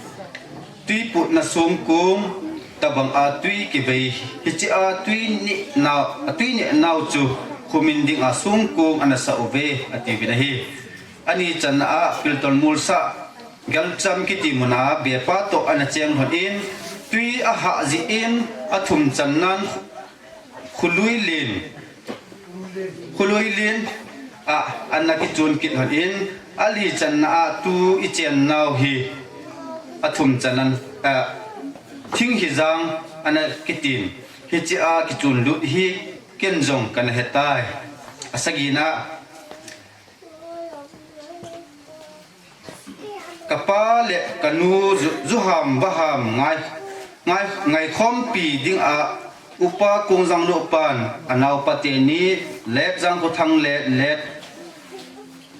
Tuiputna sungkung tabang a tui kivei hiche a tui neh nau, a tui neh nau chu khumin ding a sungkung ana sa uve ati vin ahi. Ani channa a Piltol Mulsa Galcham kiti muna bepa toh ana cheng lhon in, tui ahah jeh in athum channan Khului Lin, Khului Lin a ana kichun kit lhon in, ali channa a tu i chen nau hi athum channan, a, Thinghijang ana kitin, hiche a kichun lut hi ken jong kana hetai. Asagina Kapa le kanu ju, juham vaham ngai, ngai, ngaikhompi ding a Upa Kungjang Lupan anaopa teni Letjang Khothang le Let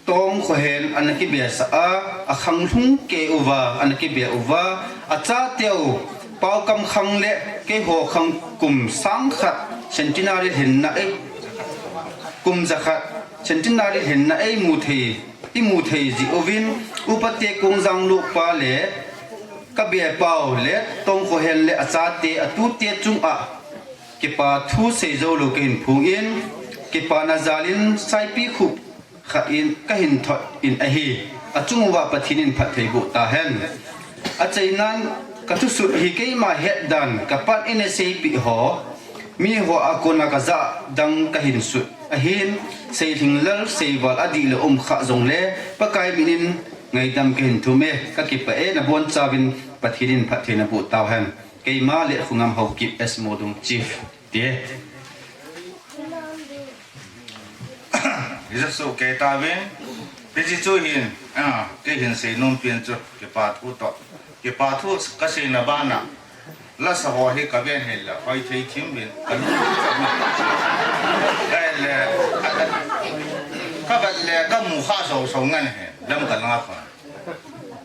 Tongkhohen ana kibesa a, akhang lhung kei uva ana kibe uva, achateu Paokam Khang le keiho khang kum sangkhat centenary lhinna ei, kum jakhat centenary lhinna ei mu thei, i mu thei jeh uvin, Upate Kungjang Lupa le kabepau le Tongkhohen le achate atute chunga kipa thu seijou lou kahin phong in, kipana jalin Saipikhup khat in kahin thot in ahi, achung uva Pathen in phatthei boh tahen. Achainan kathusuh hi keima hetdan kapan in aseipeh ho, miho a kona kajah dang kahin sut ahin, seilhinglel seival adih le um kha jongle Pakai min in ngaidam kahin thum e, kakipah e, nabonchauvin Pathen in phatthei naboh tauhen. Keima le Khungam Haokip S Modung Chief. Ti. Jesu kei tauvin, hiche chu hin, a, kei hin seinom pen chu, kipa thu toh. Kipa thu kaseina bana, lasa ho hi kaven hile, hoi thei thim vin, kalu. Kei le, a, a, kavet le, kamu kha so so ngan hi, lam kalanga khon.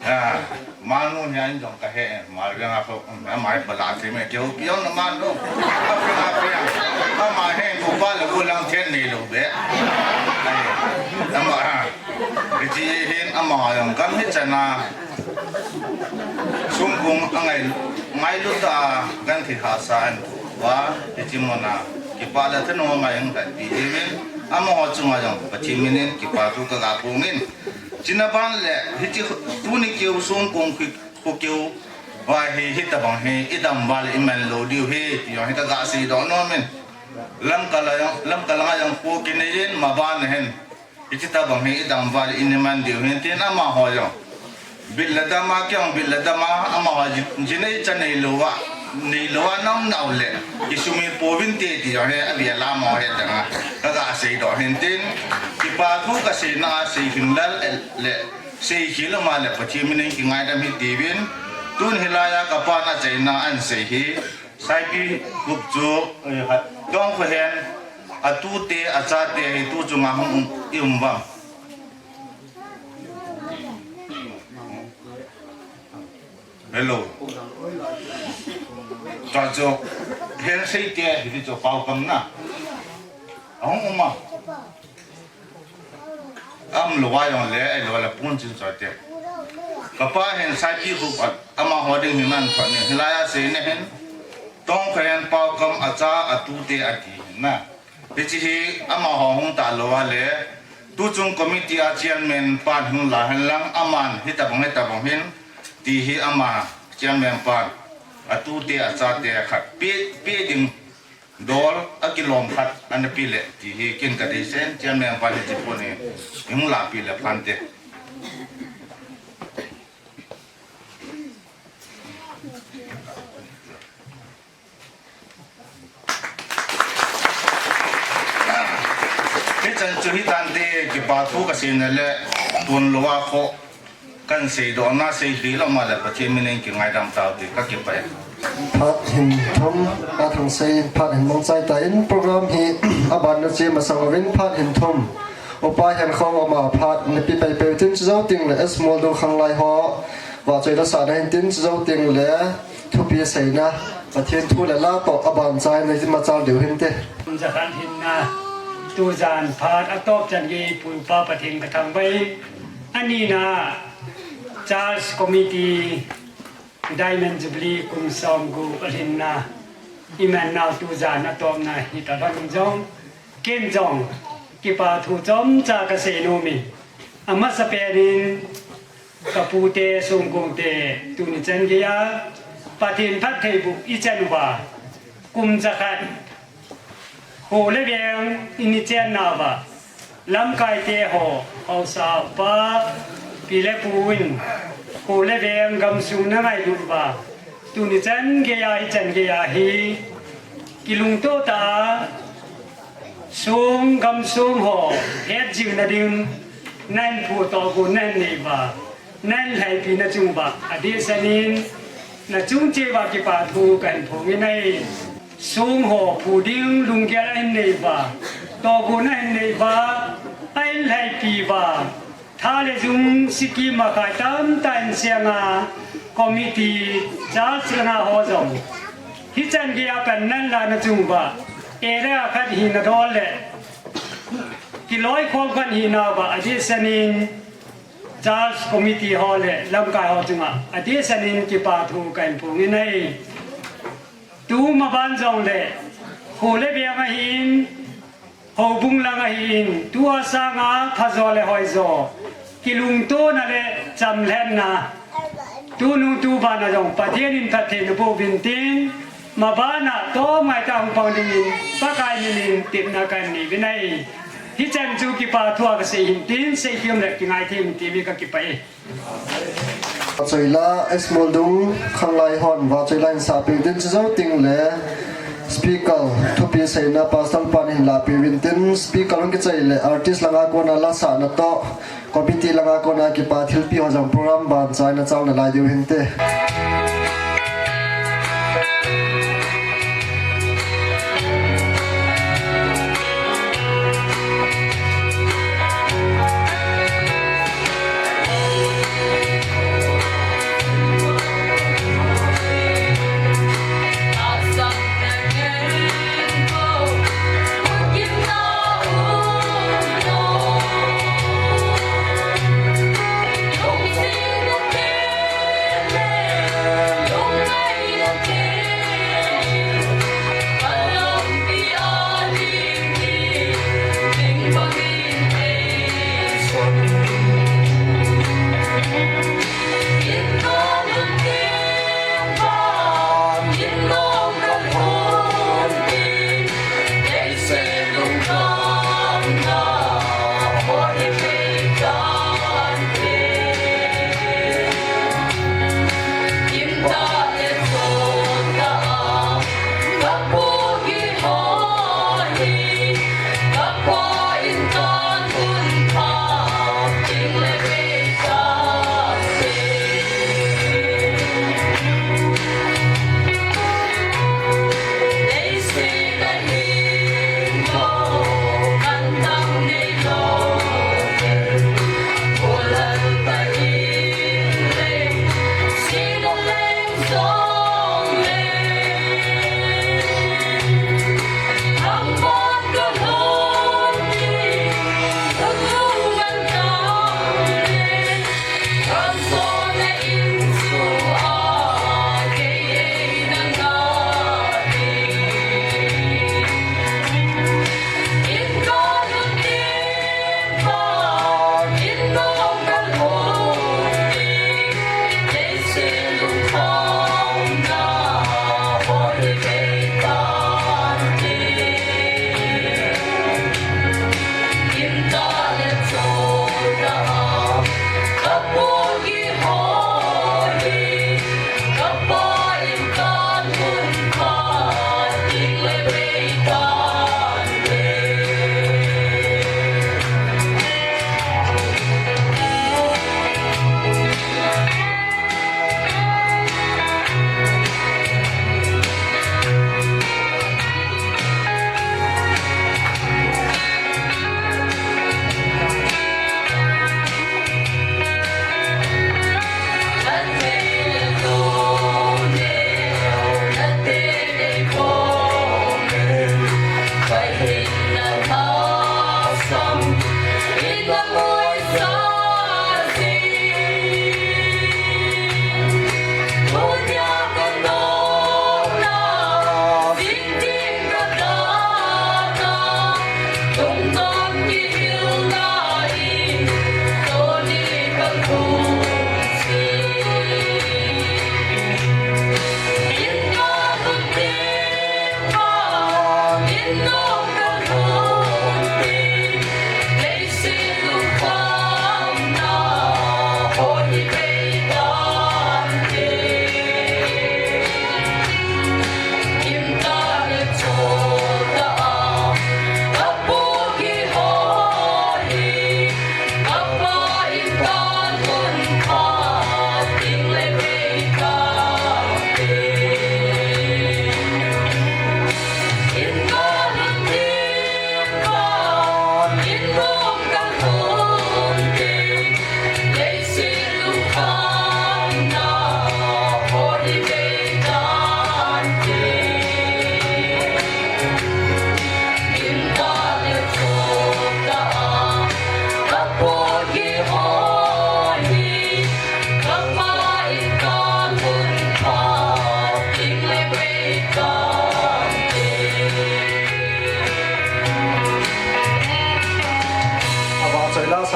A, manu hi ahin jong kahe, Malveng a kho, um, ama hi bala thei me, keu pion na manu. Ka pia, ka pia. Ama hi, upa le ulang then nei lou be. Ai, ama, a. Hiche hin ama jong gam hi chana. Sungkung angai, ngailut a, gan thi hasa an. Wa, hiche muna, kipa le thanop ngai ang khat pi uvin. Amaho chunga jong, Pathen min in, kipa thu kaga phong in. China ban le, hiche tuni keu sungkung khu, khu keu, va hi, hitabang hi, idam val iman lou diu hi, ti jong hi kaga seidoh nom in. Lamka la jong, Lamka langa jong khu kinei in, maban hin. Hiche tabang hi, idam val iman diu hin, tin amaho jong. Bil le dam a, kei jong bil le dam a, amaho ji, jinei cha nei lou a, nei lou a nam nau le, kisumil pouvin te ti jong hi, abia lama hi dang a, kaga seidoh hin tin, kipa thu kaseina, seilhinglel le, Seikhel ama le Pathen min in kingaidam hite uvin, tun hilai a kapan achaina ahin sei hi, Saipikhup chu, eh, Tongkhohen, atute, achate hi tu chunga hung um, i um uvem. Hello. Tua chu, Henseite, hiti chu Paokam na. Ahung um a. Aum lou a jong le, ahilou le pun chin choi te. Kapa hin Saipikhup a, amaho ding hin ahin thot in, hilai a seina hin, Tongkhohen Paokam acha atute ati hin na. Hiche hi amaho hung talou a le, tuchung committee a chairman pan hung la hen lang, aman hitabang hitabang hin, ti hi ama chairman pan, atute achate khat pe, pe ding Dol akilom khat ana pe le, ti hi ken kadeisah in, chairman pa le ti pon hi, ihung lapi le phante. Hichan chu hitante, kipa thu kasei na le, tun lou a kho, Kan seidohna seilhi lou ma le Pathen min in kingaidam tau ti kakipah e. Phat hin thum, a thang sei, phat hin mong chai ta in program hi aban na che masang uvin phat hin thum. Upa Hiankhong ama phat napi paipai tin chujou teng le S Mualdung khanglai ho vahchoi la sahna hin tin chujou teng le thupi seina Pathen thu le la toh aban chaina hi machal diu hinte. Kum jakhat hinna tujan phat atop chan gei Pu Pa Pathen kathangvah in, anina Church Committee Diamond Jubilee kum somgup alhinna iman nau tujan atopna hita lhon jong, ken jong kipa thu chomcha kasei nom in, amasapen in kapute songkong te tuni chan geiya Pathen phattheiboh ichan uva kum jakhat kho le veng in ichenna uva lamkaite ho, haosa upa, pi le pu in kho le veng gamsung na ngailut uva tuni chan geiya hichan geiya hi kilungto tah a song gamsung ho hetjing na ding nahin phu tohgon nahin nei uva, nahin lhaipi na chung uva adehset in nachung cheh uva kipa thu kahin phong in ahi. Song ho phu ding lunggel ahin nei uva, tohgon ahin nei uva, ahin lhaipi uva, tha le jung sikim a khai tamtah in seng a, committee, church langa ho jong hichan geiya pan nahin la na chung uva, area khat hina dol le kiloikhom khat hina uva adehset in Church Committee ho le lamkai ho chunga adehset in kipa thu kahin phong in ahi. Tu maban jong le kho le veng ahin, houbung lang ahin, tua sanga phajo le hoijo, kilungtona le chamlhenna tunung tubana jong Pathen in phatthei naboh uvin tin, mabana toh maitah hung pang dingin Pakai min in tepna kahin nei uvin ahi. Hichan chu kipa thu a kasei hin tin, seikhom le kingaithem in ti mi kakipah e. Vahchoi la S Mualdung khanglai hon vahchoi la hin sahpeh uvin tin chujou teng le speaker thupi seina pastor pan hin lahpeh uvin tin speaker hung kichai le artist langa kona la sahna toh committee langa kona kipa thilpi ho jong program ban chaina chalna lai diu hinte.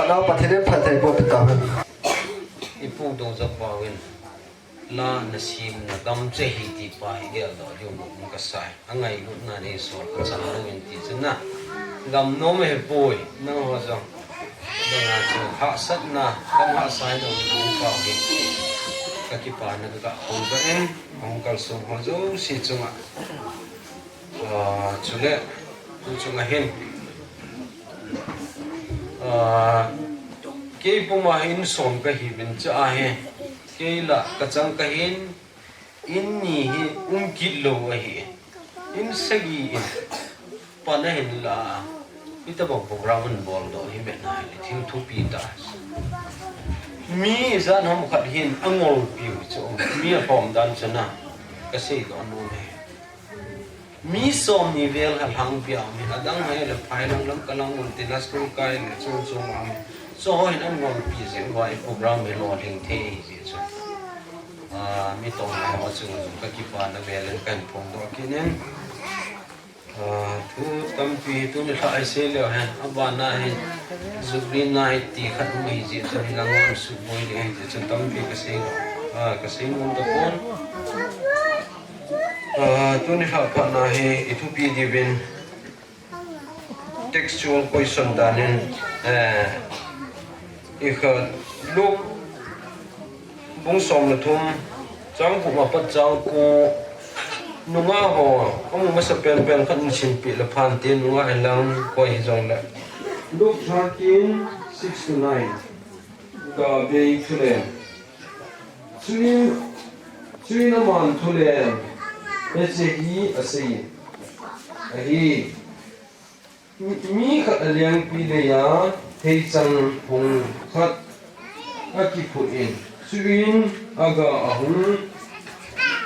Pathen in phattheiboh peh tahen. Ipu Dongzapau in la nasim na gamcha hi ti pa hi geldoh diu mong kasai. Angailutna nei sol kachang lou in ti chun na. Gam nom ahipoi, nangho jong. Dang a chu hahsatna, gam hahsa in dong pau hi. Kakipana kakahong doh in, hung kalsong ho jouse chunga. Ah, chule, tu chunga hin. Ah, kei puma hin som kahiuvin cha ahi. Kei la kachang kahin, in ni hi um kit lou ahi. In sagi in. Pan ahin la. Hitobang program in boldoh hi vet na hi thil thupi tah. Mi ijat ham khat hin angolpiu chu. Mi akhom dan chu na. Kasei doh nom e. Mi som ni vel kha lhangpi a um in, adang hile phai lang lam kalang mun tin a school kai le chung chung a um in. Chu ho hin angolpi jeh uva i program hi lolhing thei ahi jeh chun. Ah, mi tong lai ho chung chung kakipana vel in kahin phongdoh kit in. Ah, thu tampi tuni lha isei leu hen, abana hin, Jubilee night ti khat um ahi jeh chun hilang ngam suboi le ahi jeh chun tampi kasei, ah, kasei nom tapon. Ah, tuni lha phatna hi ithupi diuvin textual question dan in, eh, ikhat Luke bung som le thum, chang gup apat chang ko, nungah ho, amu masa penpen khat in simpi le phante nungah hilang koi hijongle. Luke thirteen, six to nine. Gabei thulem. Chuin, chuin aman thulem hiche hi asei ahi. Mi, mi khat alengpi leiya theichang phung khat akiphut in, chuin aga ahung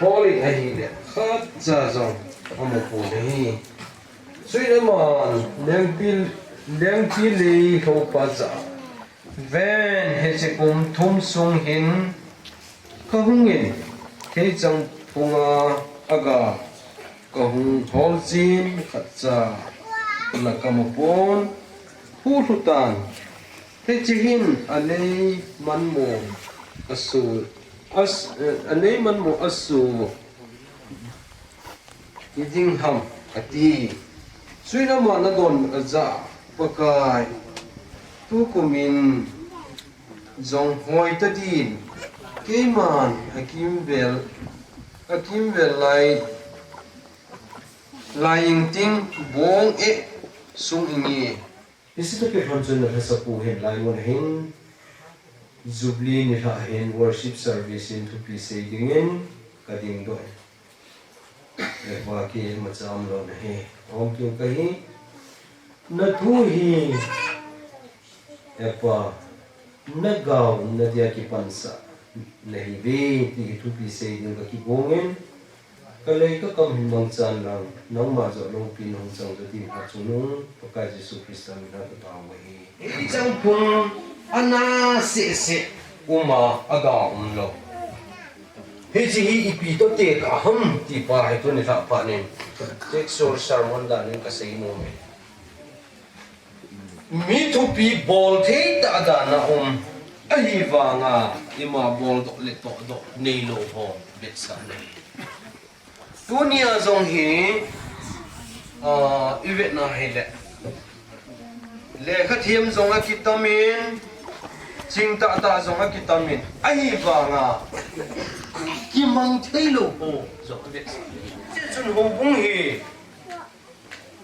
hol in ahile khatcha jong amupon ahi. Chuin aman lengpi, lengpi lei lhopa jah a, ven, hiche kum thum sung hin kahung in, theichang phunga aga kahung holchen khatcha la kamupon, huhlu tan, hiche hin anei manmo aso, as, eh, anei manmo aso hiding ham, ati. Chuin aman adonbut a jah a, Pakai, tukum in jong hoi tadin, keiman akimvel, akimvel lai, lai ingting bong eh sung inge. Hiche toh kilhon chun nalhasa pu hin laimun ahin, Jubilee nilhah hin worship service in thupi sei dingin kadingdoh e. Epa, kei imacha umlou nahi. Ahung kit kahi. Nathu hi, Epa, nagao nadia kipansah nahiuve ti hi thupi sei ding kakigong in. Kalei kakam hin mangchan lang, nangma joh loupina hung chang joh din hatchungnung Pakai Jesu Christa min a katao ahi. Hichang phung ana sehseh uma aga umlou. Hiche hi ipi toh tekah ham ti pa hi tuni lhah phat in textual sermon dan in kasei nom e. Mi thupi bol thei tah dan a um, ahivanga ima boldoh le tohdoh neilou ho vetsah nahi. Tunia jong hi, ah, ivetna hile, lekha them jong akitamin, ching tahtah jong akitamin, ahivanga kimang theilou ho jong vetsah nahi. Hichun houbung hi,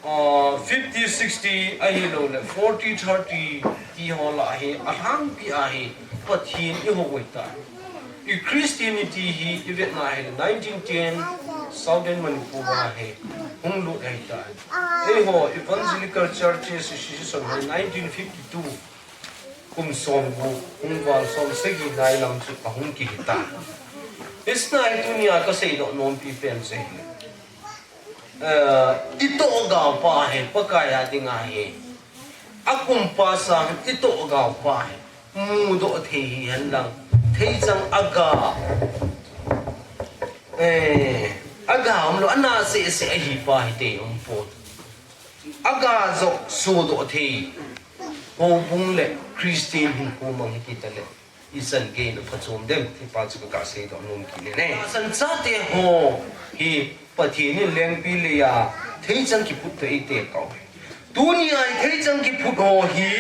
ah, fifty sixty ahilouleh forty thirty ti ho lah hi alhangpi a hi Pathen ihou ahitai. I Christianity hi ivetna hile nineteen ten Southern Manipur a hi hung lut ahitai. Eiho Evangelical Churches Association hi nineteen fifty-two kum somgup hung val somsagi nai lam chu ahung kihitai. Hichea hi tunia kaseidoh nompi pen chu hi, eh, itohgao pa hi Pakai a dinga hi, akumpa sang itohgao pa hi mudoh thei hihen lang, theichang aga, eh, aga umlou, ana sehseh ahi pa hi tei umpon. Aga joh sodoh thei. Houbung le Christian hinkho mang hi kita le, ichan gei na phachom dem, ti pa chu ka seidoh nom kit e. San chate ho hi Pathen in lengpi lei a theichang kiphut toh eite kau. Tunia theichang kiphut ho hi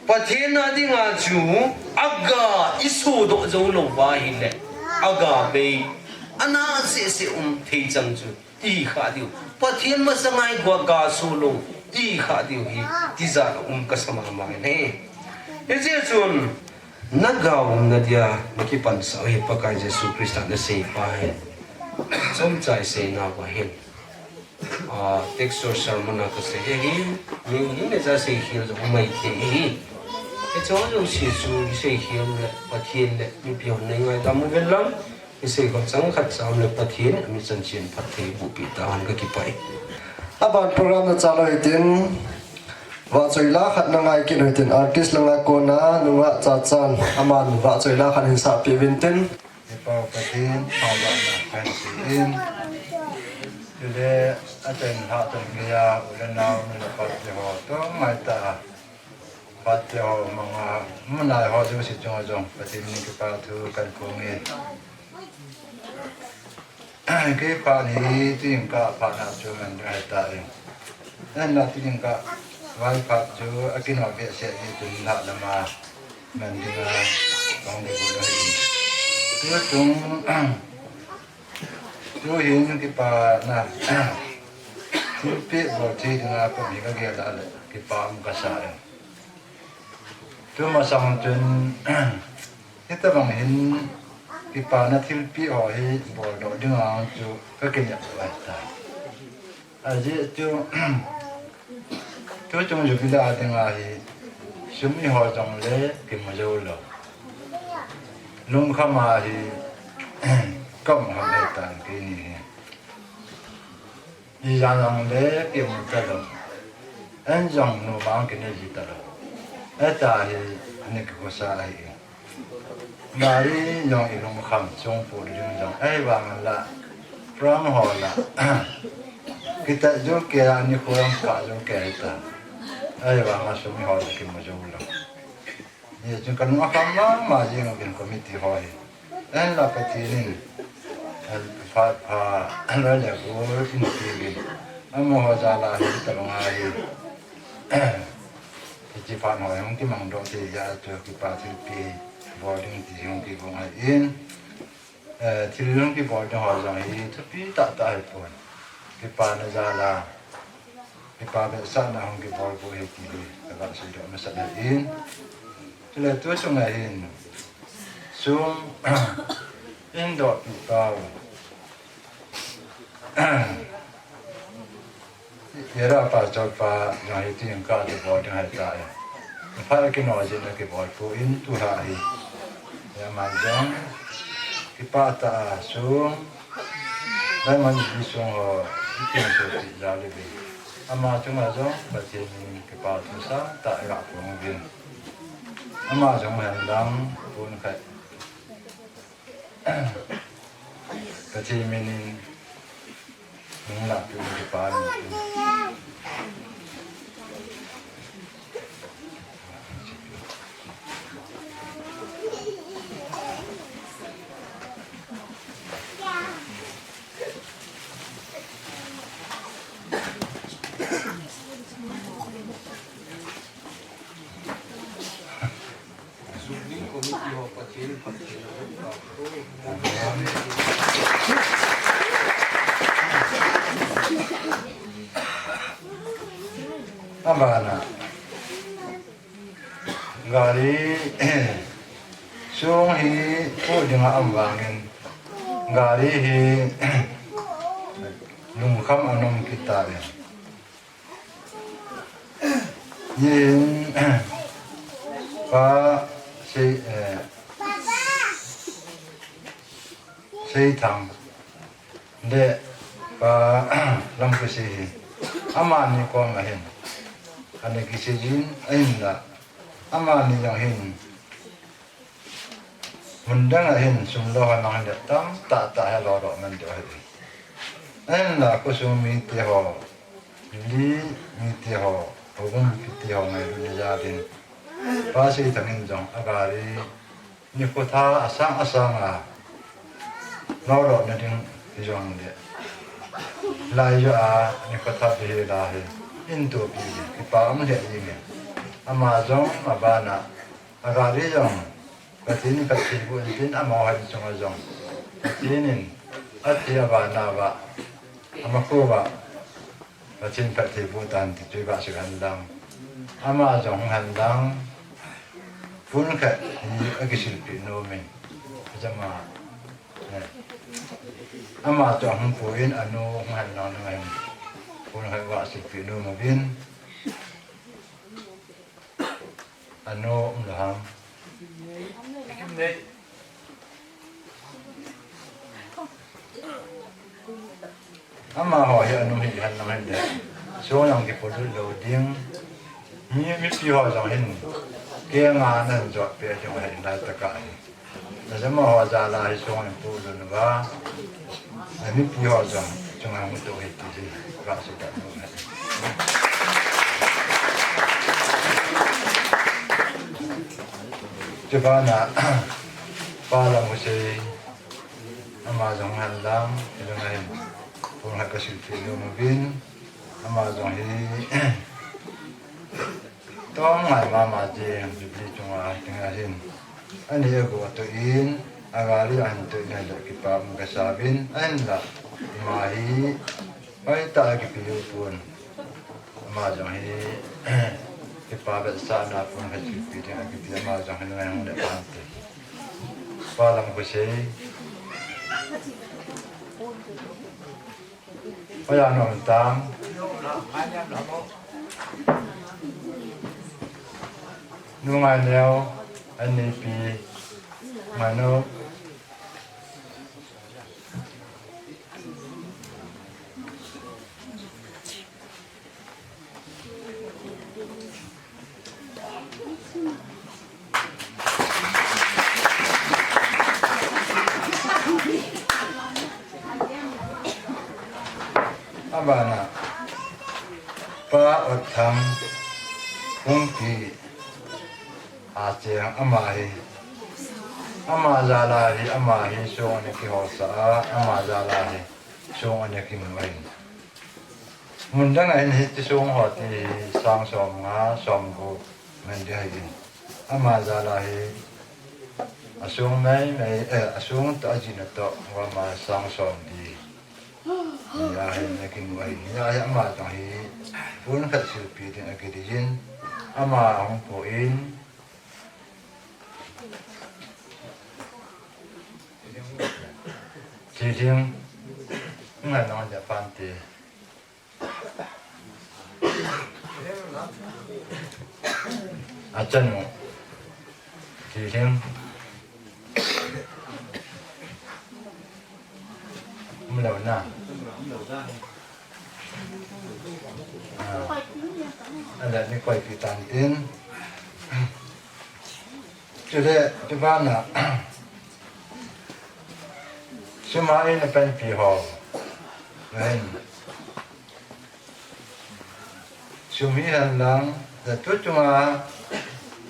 Pathen a dinga chu aga isodoh jou lou va ahile, aga bei ana sese um theichang chu ti kha diu. Pathen masanga i gua ga so lou ti kha diu hi tijat a um kasa mama e. Hiche chun na ga umna dia na kipansah u hi Pakai Jesu Christa na seipa hi. Chomcha i seina va hin. Ah, text or sermon a ka sei ahi, mi, mi le ja seikhel jong mai thei ahi. Hiche ho jouse chu i seikhel le Pathen le mipi hon nei ngaidam uvin lang. I seikhel chang khat cha um le Pathen in ami chanchin phatthei boh peh tahen, ka kipah e. Aban program na chalou hitin, vahchoi la khat na ngai kit u hitin, artist langa kona nungah Chachan, aman vahchoi la khat hin sahpeh uvin tin. Hepa Pathen, thangvahna kahin sei in. Chule, achaina chan geiya, u le nao, nu le pa te ho, toh ngai ta. Phat te ho manga, munai ho jouse chunga jong, Pathen min kipa thu kahin phong e. Kei phat hi, tuin ka phat na chu man ding ahitai. Ahinla tuin ka vai phat chu, akino behseh ni tun lah lama man dinga, phong ding ahi. Tuchung, tuhin kipana, thilpeh bol thei dinga, kum hi ka gel a le, kipa um kasa e. Tumasang chun, hitabang hin kipana thilpeh ho hi boldoh dinga chu ka kinep ahitai. Ajeh chu, tuchung jubilee a dinga hi sum iho jongle kimu jou lou. Lungkham a hi ka um ham ahitan keini hi. Ijat jongle kimu talou. An jong numang kine ji talou. Ahitai, ana kikhosa ahi. Gari jong ilungkham, songpu ding jong. Ahivang la, program ho la. Kita jo ke ani khoram ka jo ke ta. Ahivang la sum iho la kimu jou lou. Hichun kanung akham mama jing uvin committee ho hi. Ahinla Pathen in, pha, pha, loi le gol in peuvin. Amaho jal a hitabang a hi. Hiche phat ho hi hung kimangdoh thei jeh a chu kipa thilpeh bol ding ti hung kigong ahin. Eh, thil hung kibol ding ho jong hi thupi tahtah ahipon. Kipana jal a, kipa vetsahna hung kibol bou ahi ti hi, ka vahseidoh masat ahin. Chule tuchung a hin, sum, in dohpi pau. Era pa chol pa jong hi tin ka kibol ding ahitai. Phat a kino jin a kibol pon tulha hi. Aman jong kipah tah a sum, diamond ji sung ho, itin so ti jal uve. Ama chunga jong Pathen in kipa thu sangtah eiga phong uvin. Ama jong hen lang pon khai. Pathen min in nung lah peh u kipa min. Abana. Gari, song hi, po dinga um vangin. Gari hi, lungkham anom kita e. Yin, pa, sei, eh, Seithang le pa Lamkisi hi amani koma hin ana kisei jin ahinla amani jong hin mun dang a hin sum lo ho mang le tamtah tah hi lo lo man ding ahi. Ahinla khosung mite ho, li mite ho, Houbung kiti ho ngailutna jal in, Pa Seithang in jong agari nikho tha asang asang a lolo na ding hijongle, lai jo a nikho tha bihela hi in tupi le kipa um le inge. Ama jong abana agari jong Pathen in phatthei boh in tin, amaho chunga jong Pathen in athi abana uva, ama koma Pathen phatthei boh tan ti chu iga sei hen lang. Ama jong hung hen lang. Pon khat hi akisilpeh nom in. Ajama, eh, ama chu ahung pon, anu hung hen lang nang ahin. Pon khat ga silpeh nom uvin. Anu um lou ham? Amaho hi anu hi hen lang hen de. Song jong kipolut lou ding. Mi, mipi ho jong hin kenga nan jot peh ding ahi lai tah a hi. Ajama ho jal a hi song in polut uva, mipi ho jong chunga hung to hi ti hi ka sei tah nom ahi. Chubana Pa Lamhusei, ama jong hen lang, hilanga hin pon khat kasilpeh nom uvin, ama jong hi Tong ngai mama jeng Jubilee chunga dinga hin. Ani ago toh in, agari ahin toh in ahile kipa um kasa uvin, ahinla ama hi hoitah a kipe u pon. Ama jong hi kipa vetsahna pon khat kipe ding akiti, ama jong hi ngai hung le pante. Pa Lamhusei. Hoiya na um tam? Nu Ngaineo, N E P, Ngaineo. Abana, Pa Otthang, Pumpi, Acheng, ama hi, ama jal a hi, ama hi song ana kiholsah a, ama jal a hi song ana kimu ahin. Mun dang a hin hiti song ho ti hi sang som nga, som gup ngen ding ahin. Ama jal a hi asong mei mei, eh, asong toh ajina toh, ama sang som ti. Hia hi ana kimu ahin. Hia hi ama jong hi pon khat silpeh ding akiti jin. Ama hung pon. Chijing, ngai nong ja pante. Achanu, Chijing. Umlou na. Ah. Ala ni koi pi tan tin. Chule, tubana. Sum a eina panpi ho. Ahin. Sum hi hen lang, tu chunga,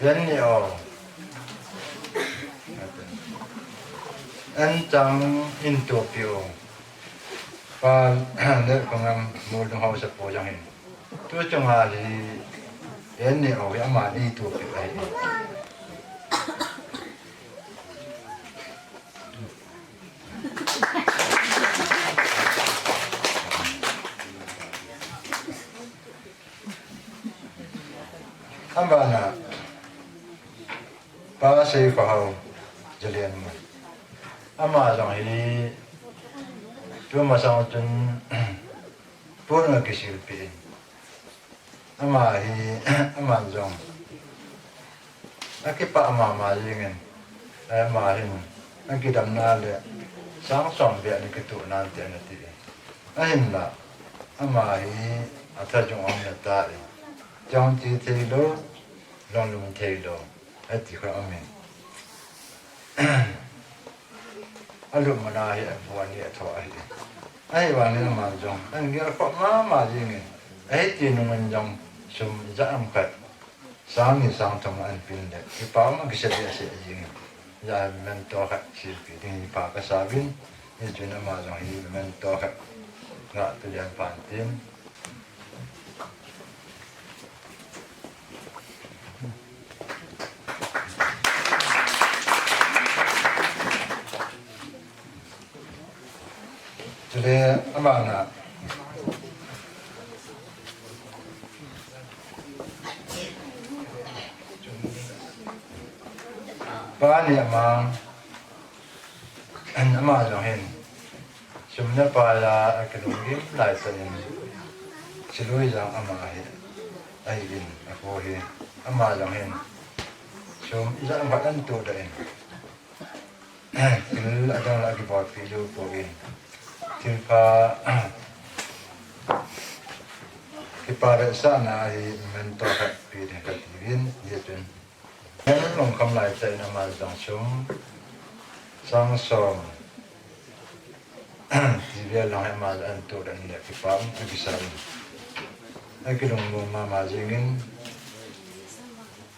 ven ni o. An chang in tupi o. Pa, le kongam mul dung hausa po jang hin. Tu chunga hi, en ni o, ama ni tupi ahi. Abana, Pa Seikhohao, Zalen mo. Ama jong hi, tu masang chun, pon akisilpeh in. Ama hi, aman jong akipah mama jingin, ama hin, akidamna le, sang som beh ni kituh nante nati. Ahinla, ama hi, atha jong um nata e. Chong chi thei lou, long lung thei lou. Ati kha amin. Alu mana hi abu ani atho ahi. Ahivangin aman jong, angel kho mama jingin. Ahi ti nungin jong, Sum ijat ham khat, sang ni sang thum an pin le, kipa um a kisa behseh jing. Ijat ham memento khat silpeh ding hi pha kasa uvin, hichun ama jong hi memento khat ga pe leng pha intin. Chule, amana. Pa ni ama, ama jong hin. Sum le pai a kilunggim lai tah in. Chilui jong ama hi. Ahin, apo hi. Ama jong hin. Sum ijat ham khat an toh doh in. Thil adang la kibolpeh jou poi. Thilpha, kipa vetsahna hi memento khat pe ding kati uvin, hichun. Lungkham lai tah in ama jong sum, sang som, ti vel lang hi ama an toh doh in le kipa um kisa in. Akilungmong mama jing in,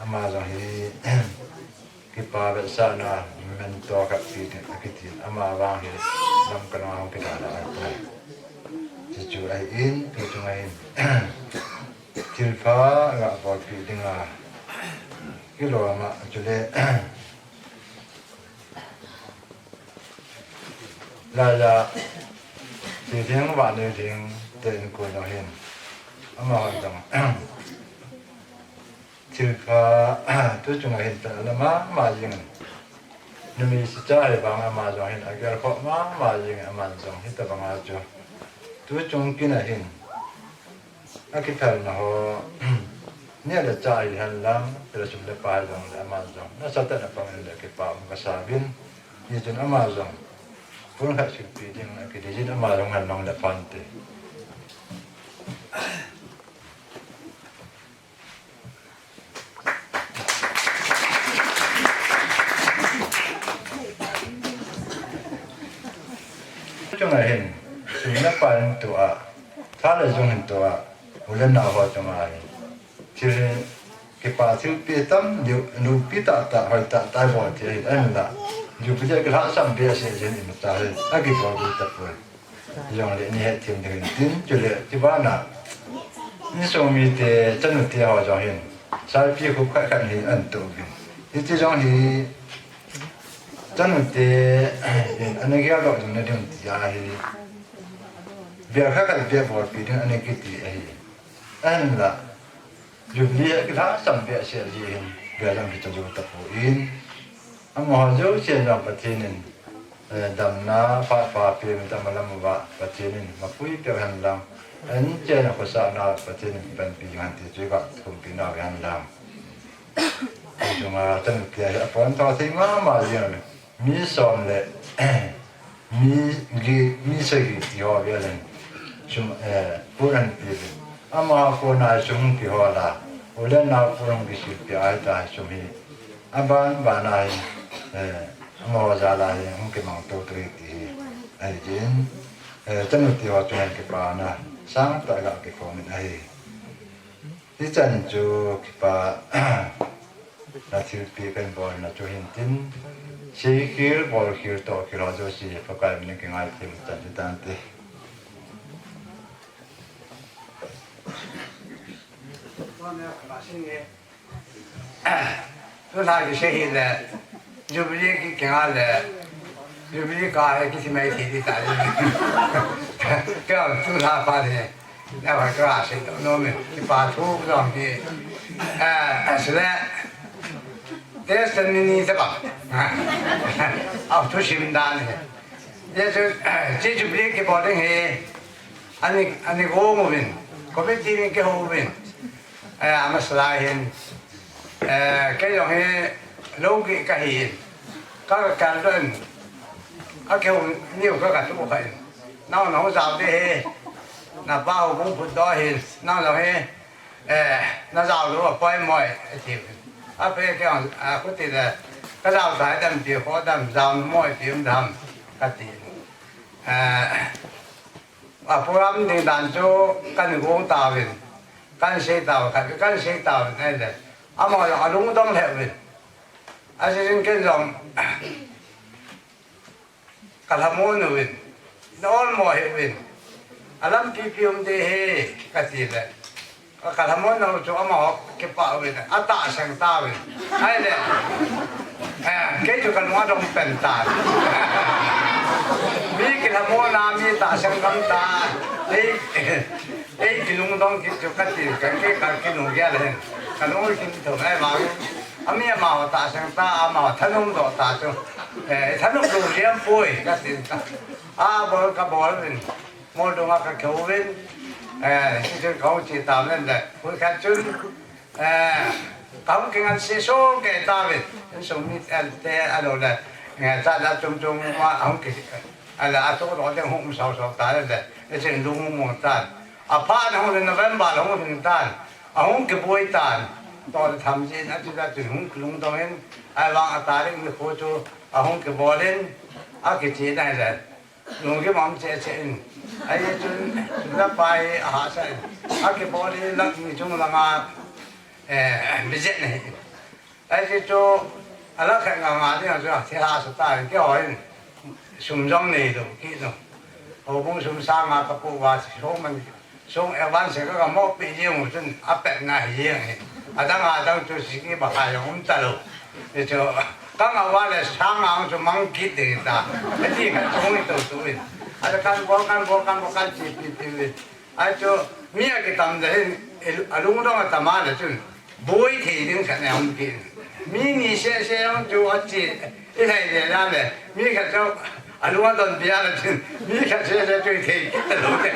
ama jong hi, kipa vetsahna memento khat pe ding akiti in, ama vang hi lam ka nung a hung kidalha ahi. Chuchu ahin, tuchung ahin. Thilpha ga bolpeh ding a, kilom a, chule, laiya, thi ding, vah ni ding, te in kun jong hin. Amaho jong. Thilpha, tuchung a hin pen ala mama jing. Numei sicha hi vang ama jong hin agel khoh mama jing, ama jong hitabang a chu. Tuchung kin a hin. Akiphelna ho. Neh le chah hihen lang, chule sum le pai jong le ama jong. Nasatah in apang in le kipa um kasa uvin. Hichun ama jong. Pon khat silpeh ding akiti jin ama jong hen mang le phan te. Chunga hin, sum le pai hin toh a, tha le jung hin toh a, u le nao ho chunga hin. Thil hi, kipa thilpeh tam, nu, nupi tahtah, hoi tahtah bol thei ahi, ahinla. Jubilee kilhahsam behseh jin imacha hi, akibol tapoi. Jong le ni het thim ding tin, chule, ti bana. Insung mite, chanu te ho jong hin. Salpi khup khat khat hi an toh uvin. Hiti jong hi, chanu te, hin, ana gel doh jing na ding ti ahi. Bia khat khat bia bolpeh ding ana kiti ahi. Ahinla. Jubilee kilhahsam behseh jeh hin, bia jong kicha jou tapoi. Amaho jouse jong Pathen in, eh, damna phat pha peh in, dam lam uva Pathen in mapui peh hen lang. An chen a khosahna Pathen in panpi jong hen ti chu iga thumpi nau hen lang. Chunga chanu te hi apon tho thei mama jing. Mi som le, mi li, mi sagi ti ho vel in. Sum, eh, pon an pe uvin. Ama kona sum hung kihol a. U le nao pon hung kisilpeh a hita sum hi. Aban ban a hi, eh, amaho jal a hi hung kimang tou tou hi ti hi. Ahi jin, eh, chanu te ho chunga kipana. Sangtah ga kikhom in ahi. Hichan chu kipa, na thilpeh kahin bolna chu hin tin, seikhel, bolkhel, tohkhel ho jouse, Pakai min in kingaithem chan hitante. Tulha kisei hile, Jubilee ki, kinga le, Jubilee ka he kisi mai thi di ta di. Kya tulha pa de, na ba ka sei to no me, kipa thu jong hi. Eh, asle, testimony te ba. Au thusim dan hi. Ye chu, chi Jubilee kibol ding hi, ani, ani gong uvin, committee ni kihou uvin. Eh, amasa lai hin, eh, kei jong hi lou gih kahi in, ka, ka kal doh in, akihou niu ka, ka tu kha in. Nang, nang jao ding hi, napa houbung phutdoh hin, nang jong hi, eh, na jao lou apoimo e, ati in. Ape kei jong, ah, khuti le, ka jao tai dam ti kho dam, jao mo ti um dam, kati. Eh, A program ding dan chu kan gong tauvin. Kan sei tau, kan, kan sei tau, nai le. Ama jong alungdong lheh uvin. Ajeh in ken jong kalhamon uvin. Na olmo hih uvin. Alampi pi um ding ahi, kati le. Kalhamon nau chu amaho kipah uvin. Atahsan tauvin. Ahile. Eh, kei chu kalung adong pen tan. Mi kilhamon a, mi tahsan gam ta. Ei, Ei, kilungdong kit chu kati, ka, kei ka kilunggel ahin. Kalung kin tho, eh, vang. Ami amaho tahsan ta, amaho thanom doh ta chu. Eh, thanom lou jeng poi, kati ta. Abol kabol uvin. Moldung a kakihou uvin. Eh, hichun kahung che tauvin le. Pui khat chun. Eh, kahung kingansei soh kei tauvin. Insung mi, eh, te, ahilou le. Eh, cha la chung chung ma, hung ki, ahile, atoh doh ding hung um sau sau ta le. Hichun lung um tan. Aphat na hung le November la hung lhung tan. Ahung kiboi tan. Tol tham jin, ati ta chu hung kilungdong in. Ahivang a tarik nikho chu ahung kibol in. Akichen ahile. Lunggim um cheh cheh in. Ahi chun, la pai a hahsa in. Akibol in lak ni chung langa, eh, visit na hi. Ahi chu, ala khat nga nga ni chu, thil hahsa ta in, keiho in. Sum jong neilou, kit nu. Houbung sum sang a kapu uva, sum man Sum advance ka, ka mo pi jeng u chun apetna hi jeng hi. Adang adang chu siki ba ha jong um talou. Hichu, ka nga uva le sang ang chu mang kit ding ta. Hiti khat chu hung hi tou tou in. Ahi kan bol, kan bol, kan bol, kan che pi pi uvin. Ahi chu, mi akitam le hin, alungdong atam a le chun. Boi thei ding khat nei um kit. Mi ni seh seh jong chu ache, i thei le la le. Mi khat chu alung adon pia le chun. Mi khat seh seh chu i thei kit talou te.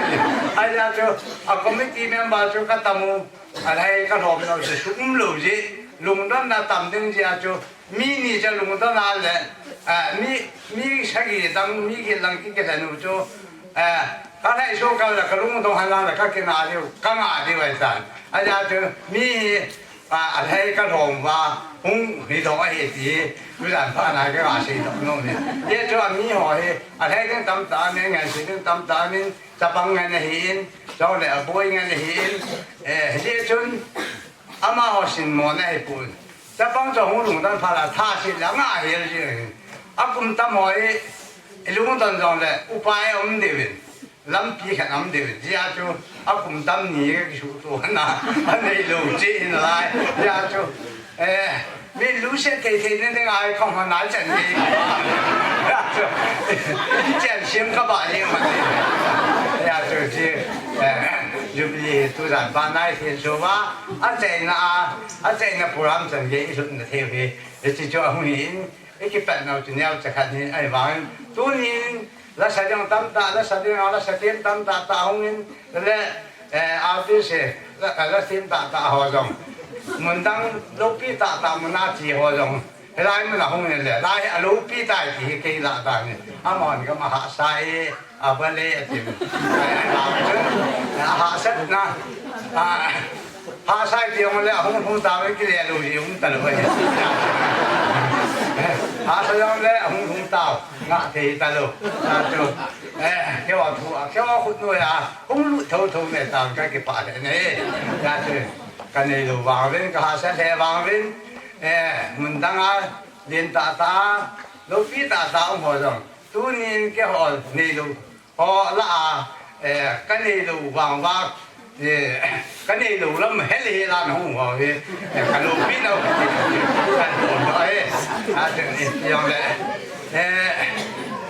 Ahi chu a committee member chu ka tam u. Alhai ka lhom lou chu sum lou ji. Lungdon na tam ding ji a chu. Mi ni chu lungdon a le. Ah, mi, mi sagi dang, mi kit lang kit kit nu chu. Eh, ka lhai so ka la ka lungdong han la ka kina diu, ka nga diu ahi tan. Ahi chu mi hi, a, alhai ka lhom uva, hung hi doh ahi ti, tujan pha na ka nga sei doh nom e. Hichu a mi ho hi, alhai ding tamtah, mi ngansei ding tamtah, min chapang ngen ahin, chule aboi ngen ahin, eh, hichun, Amaho sinmo na hi pun. Chapang chu hung lungdon phat a tha se le nga hel ji. Akum tam ho hi, i lungdon jong le, upai um deh uvin. Lampi khat um deh uvin. Jia chu, akum tam ni ka kisuh tu na. Anei lou chi in lai. Jia chu, eh, mi lu se thei thei ne ne ngai khong ho nai chan ni. Jia chu, in chan siam ka ba ni ma ni. Jia chu, ji, eh, Jubilee tujan pa nai thin so va. Achaina a, achaina program chan gei i lhutna thei u hi, hiche chu ahung hi in, i kipat nau chu neocha khat hi, ahivangin, tunin, lasa ding tamtah, lasa ding, lasa them tamtah tah ahung in, le, eh, artist, eh, la, la them tah tah ho jong. Mun dang loupi tah tah mun a che ho jong. Hilai mun a hung in le, lai a loupi tai ti hi kei lah dan in. Amahon gam a hahsa e, a vale a ti. Ai, ai, vang chun, a hahsatna, a, hahsa i ti jong le, a hung hung tau, kile lou ji um talou e. Hahsa jong le, a hung hung tau, ngah thei talou. A chu, eh, keiho thu, keiho khut noi a, hung lut thou thou ne tau, ka kipah le ne. A chu, ka neilou vang uvin, ka hahsat le vang uvin, eh, mun dang a, lien tah tah a, loupi tah tah um ho jong. Tunin keiho neilou ho lah a, eh, ka neilou vang uva, eh, ka neilou lam hel hi la na hung ho hi, eh, ka loupi nau ka ti, ka loupi nau hi, a ti ni jong le, eh,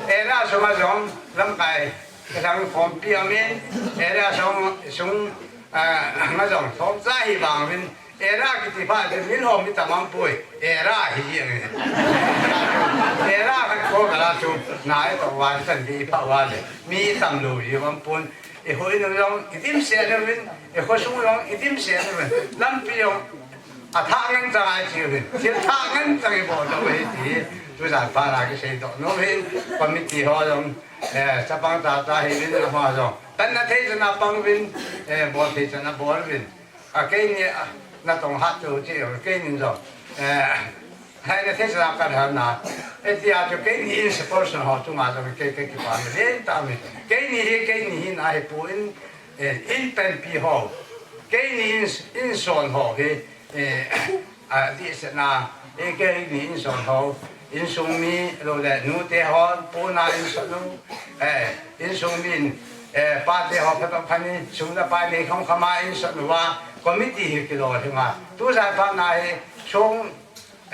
eh, na sung a jong lamkai, ka sang khompi a min, eh, na sung, sung, eh, nga jong thom cha hi vang min, Era kiti pha chu min hom mi tamam poi. Era hi jeng e. Era khat ko kala chu na e to wan san di pha wa le. Mi tam lou ji wan pon. E hoi no jong i dim se no vin. E kho sung jong i dim se no vin. Lampi jong a thah ngen chang ai chi vin. Thil thah ngen chang i bol doh e ti. Tujan pha na kisei doh nom hin. Committee ho jong. Eh, chapang tah tah hi vin ama jong. Tan na thei chan a pang vin. Eh, bol thei chan a bol vin. A keini, a, natong hat chu chi, keini jong. Eh, hai na thei sa ka dhan na. E tia chu keini in support ho chunga jong kei, kei kipah mi len tah mi. Keini hi, keini hi na hi pu in, eh, in pen pi ho. Keini in, insung ho hi, eh, a, di se na, eh, keini insung ho, insung mi, lo le, nu te hon, pu na insung nu, eh, insung min, eh, pa te ho, pha pha ni, sum le pai nei kham kham a insung nu va, committee hi kilo hi ma. Tu za pa na hi, sung,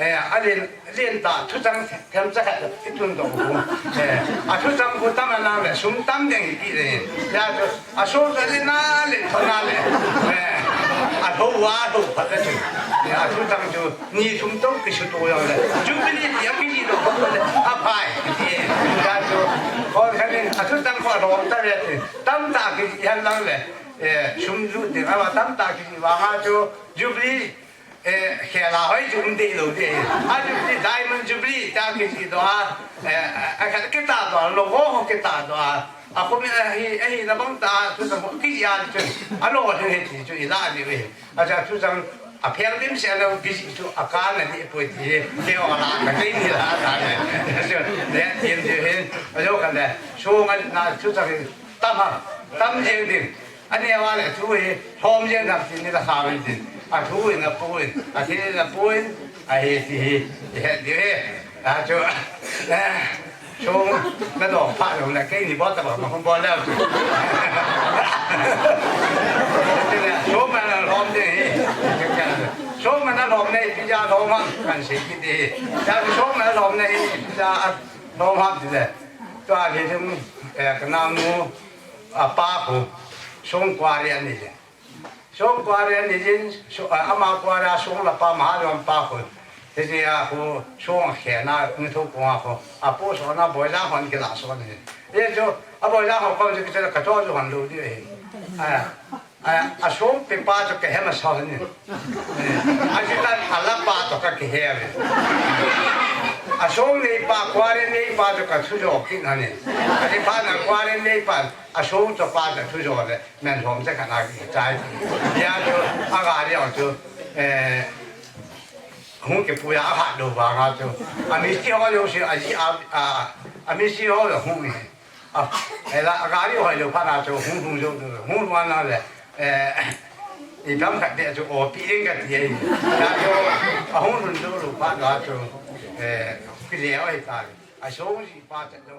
Eh, a lien, lien ta, thuchang them cha khat i tun doh u. Eh, a thuchang khu tam a nang le, sum tam ding hi kit le. Ya chu, a sum chu lien na, lien tho na le. Eh, a tho wa, tho phat le chu. Eh, a thuchang chu, ni thum to ki su to yang le. Jubilee ti a ki ji doh phat le, a phai ki ti. Ya chu, kon khan in, a thuchang khu a lom ta le ti. Tam ta ki ji han lang le. Eh, sum ju ti, a tam ta ki ji wa nga chu, Jubilee Eh, khela hoi chu um deh lou deh. A Jubilee, Diamond Jubilee, ta kiti doh a. Eh, a khat kita doh a, logo ho kita doh a. A khomin ahi, ahi na bang ta, chu sa ho, kiti a chu. A logo chu hiti chu, i la ni ve. A cha chu sang, a phel dim se lo, kiti chu, a ka na ni poi ti. Ke o la, ka ke ni la, ta ne. Chu, le, tin chu hin. A jo ka le. Chu ngan na, chu sang, tam ha, tam jeng ding. Ani a le thu hi, lhom jeng dam tin ni la kha ven tin. A thu in a pu in, a thi in a pu in, a hi ti hi, i he ti hi. A chu, eh, chu, na do pha lo le, keini bol ta ba, ma hom bol le chu. Chu ma na lhom de hi. Chu ma na lhom ne, pi ja lhom ma, kan si ki ti hi. Ja chu ma na lhom ne, pi ja lhom ma ti le. Tua hi thum, eh, ka nang nu, a pa khu, song kwa ri ani le. Song kuare ni jin, so, a, ama kuare a song la pa ma ha lom pa khu. Te ti a khu, song khe na, ni thu ko a khu. A pu so na boi la hon ki la so ni. Ye chu, a boi la hon ko chu ki chu ka cho chu hon lu ni e. A, a, a song pe pa chu ke he ma so ni. A ji tan a la pa to ka ki he ve. A song nei pa, kuare nei pa chu ka thu jo ki na ni. A ji pa na kuare nei pa, a song to pa chu thu jo le. Men lhom te khat na ki chai. Ya chu, a gari a chu, eh, hung kipui a, a hat lou vang a chu. A mi si ho lou si, a ji a, a, a mi si ho lou hung ni. A, eh, la, a gari hoi lou phat na chu, hung hung jou, hung lou na le, eh, i dam khat te chu, o pi ding ka ti ai. Ya chu, a hung lhun jou lou phat na chu, eh, ki le oi ta. A song si pa te lou.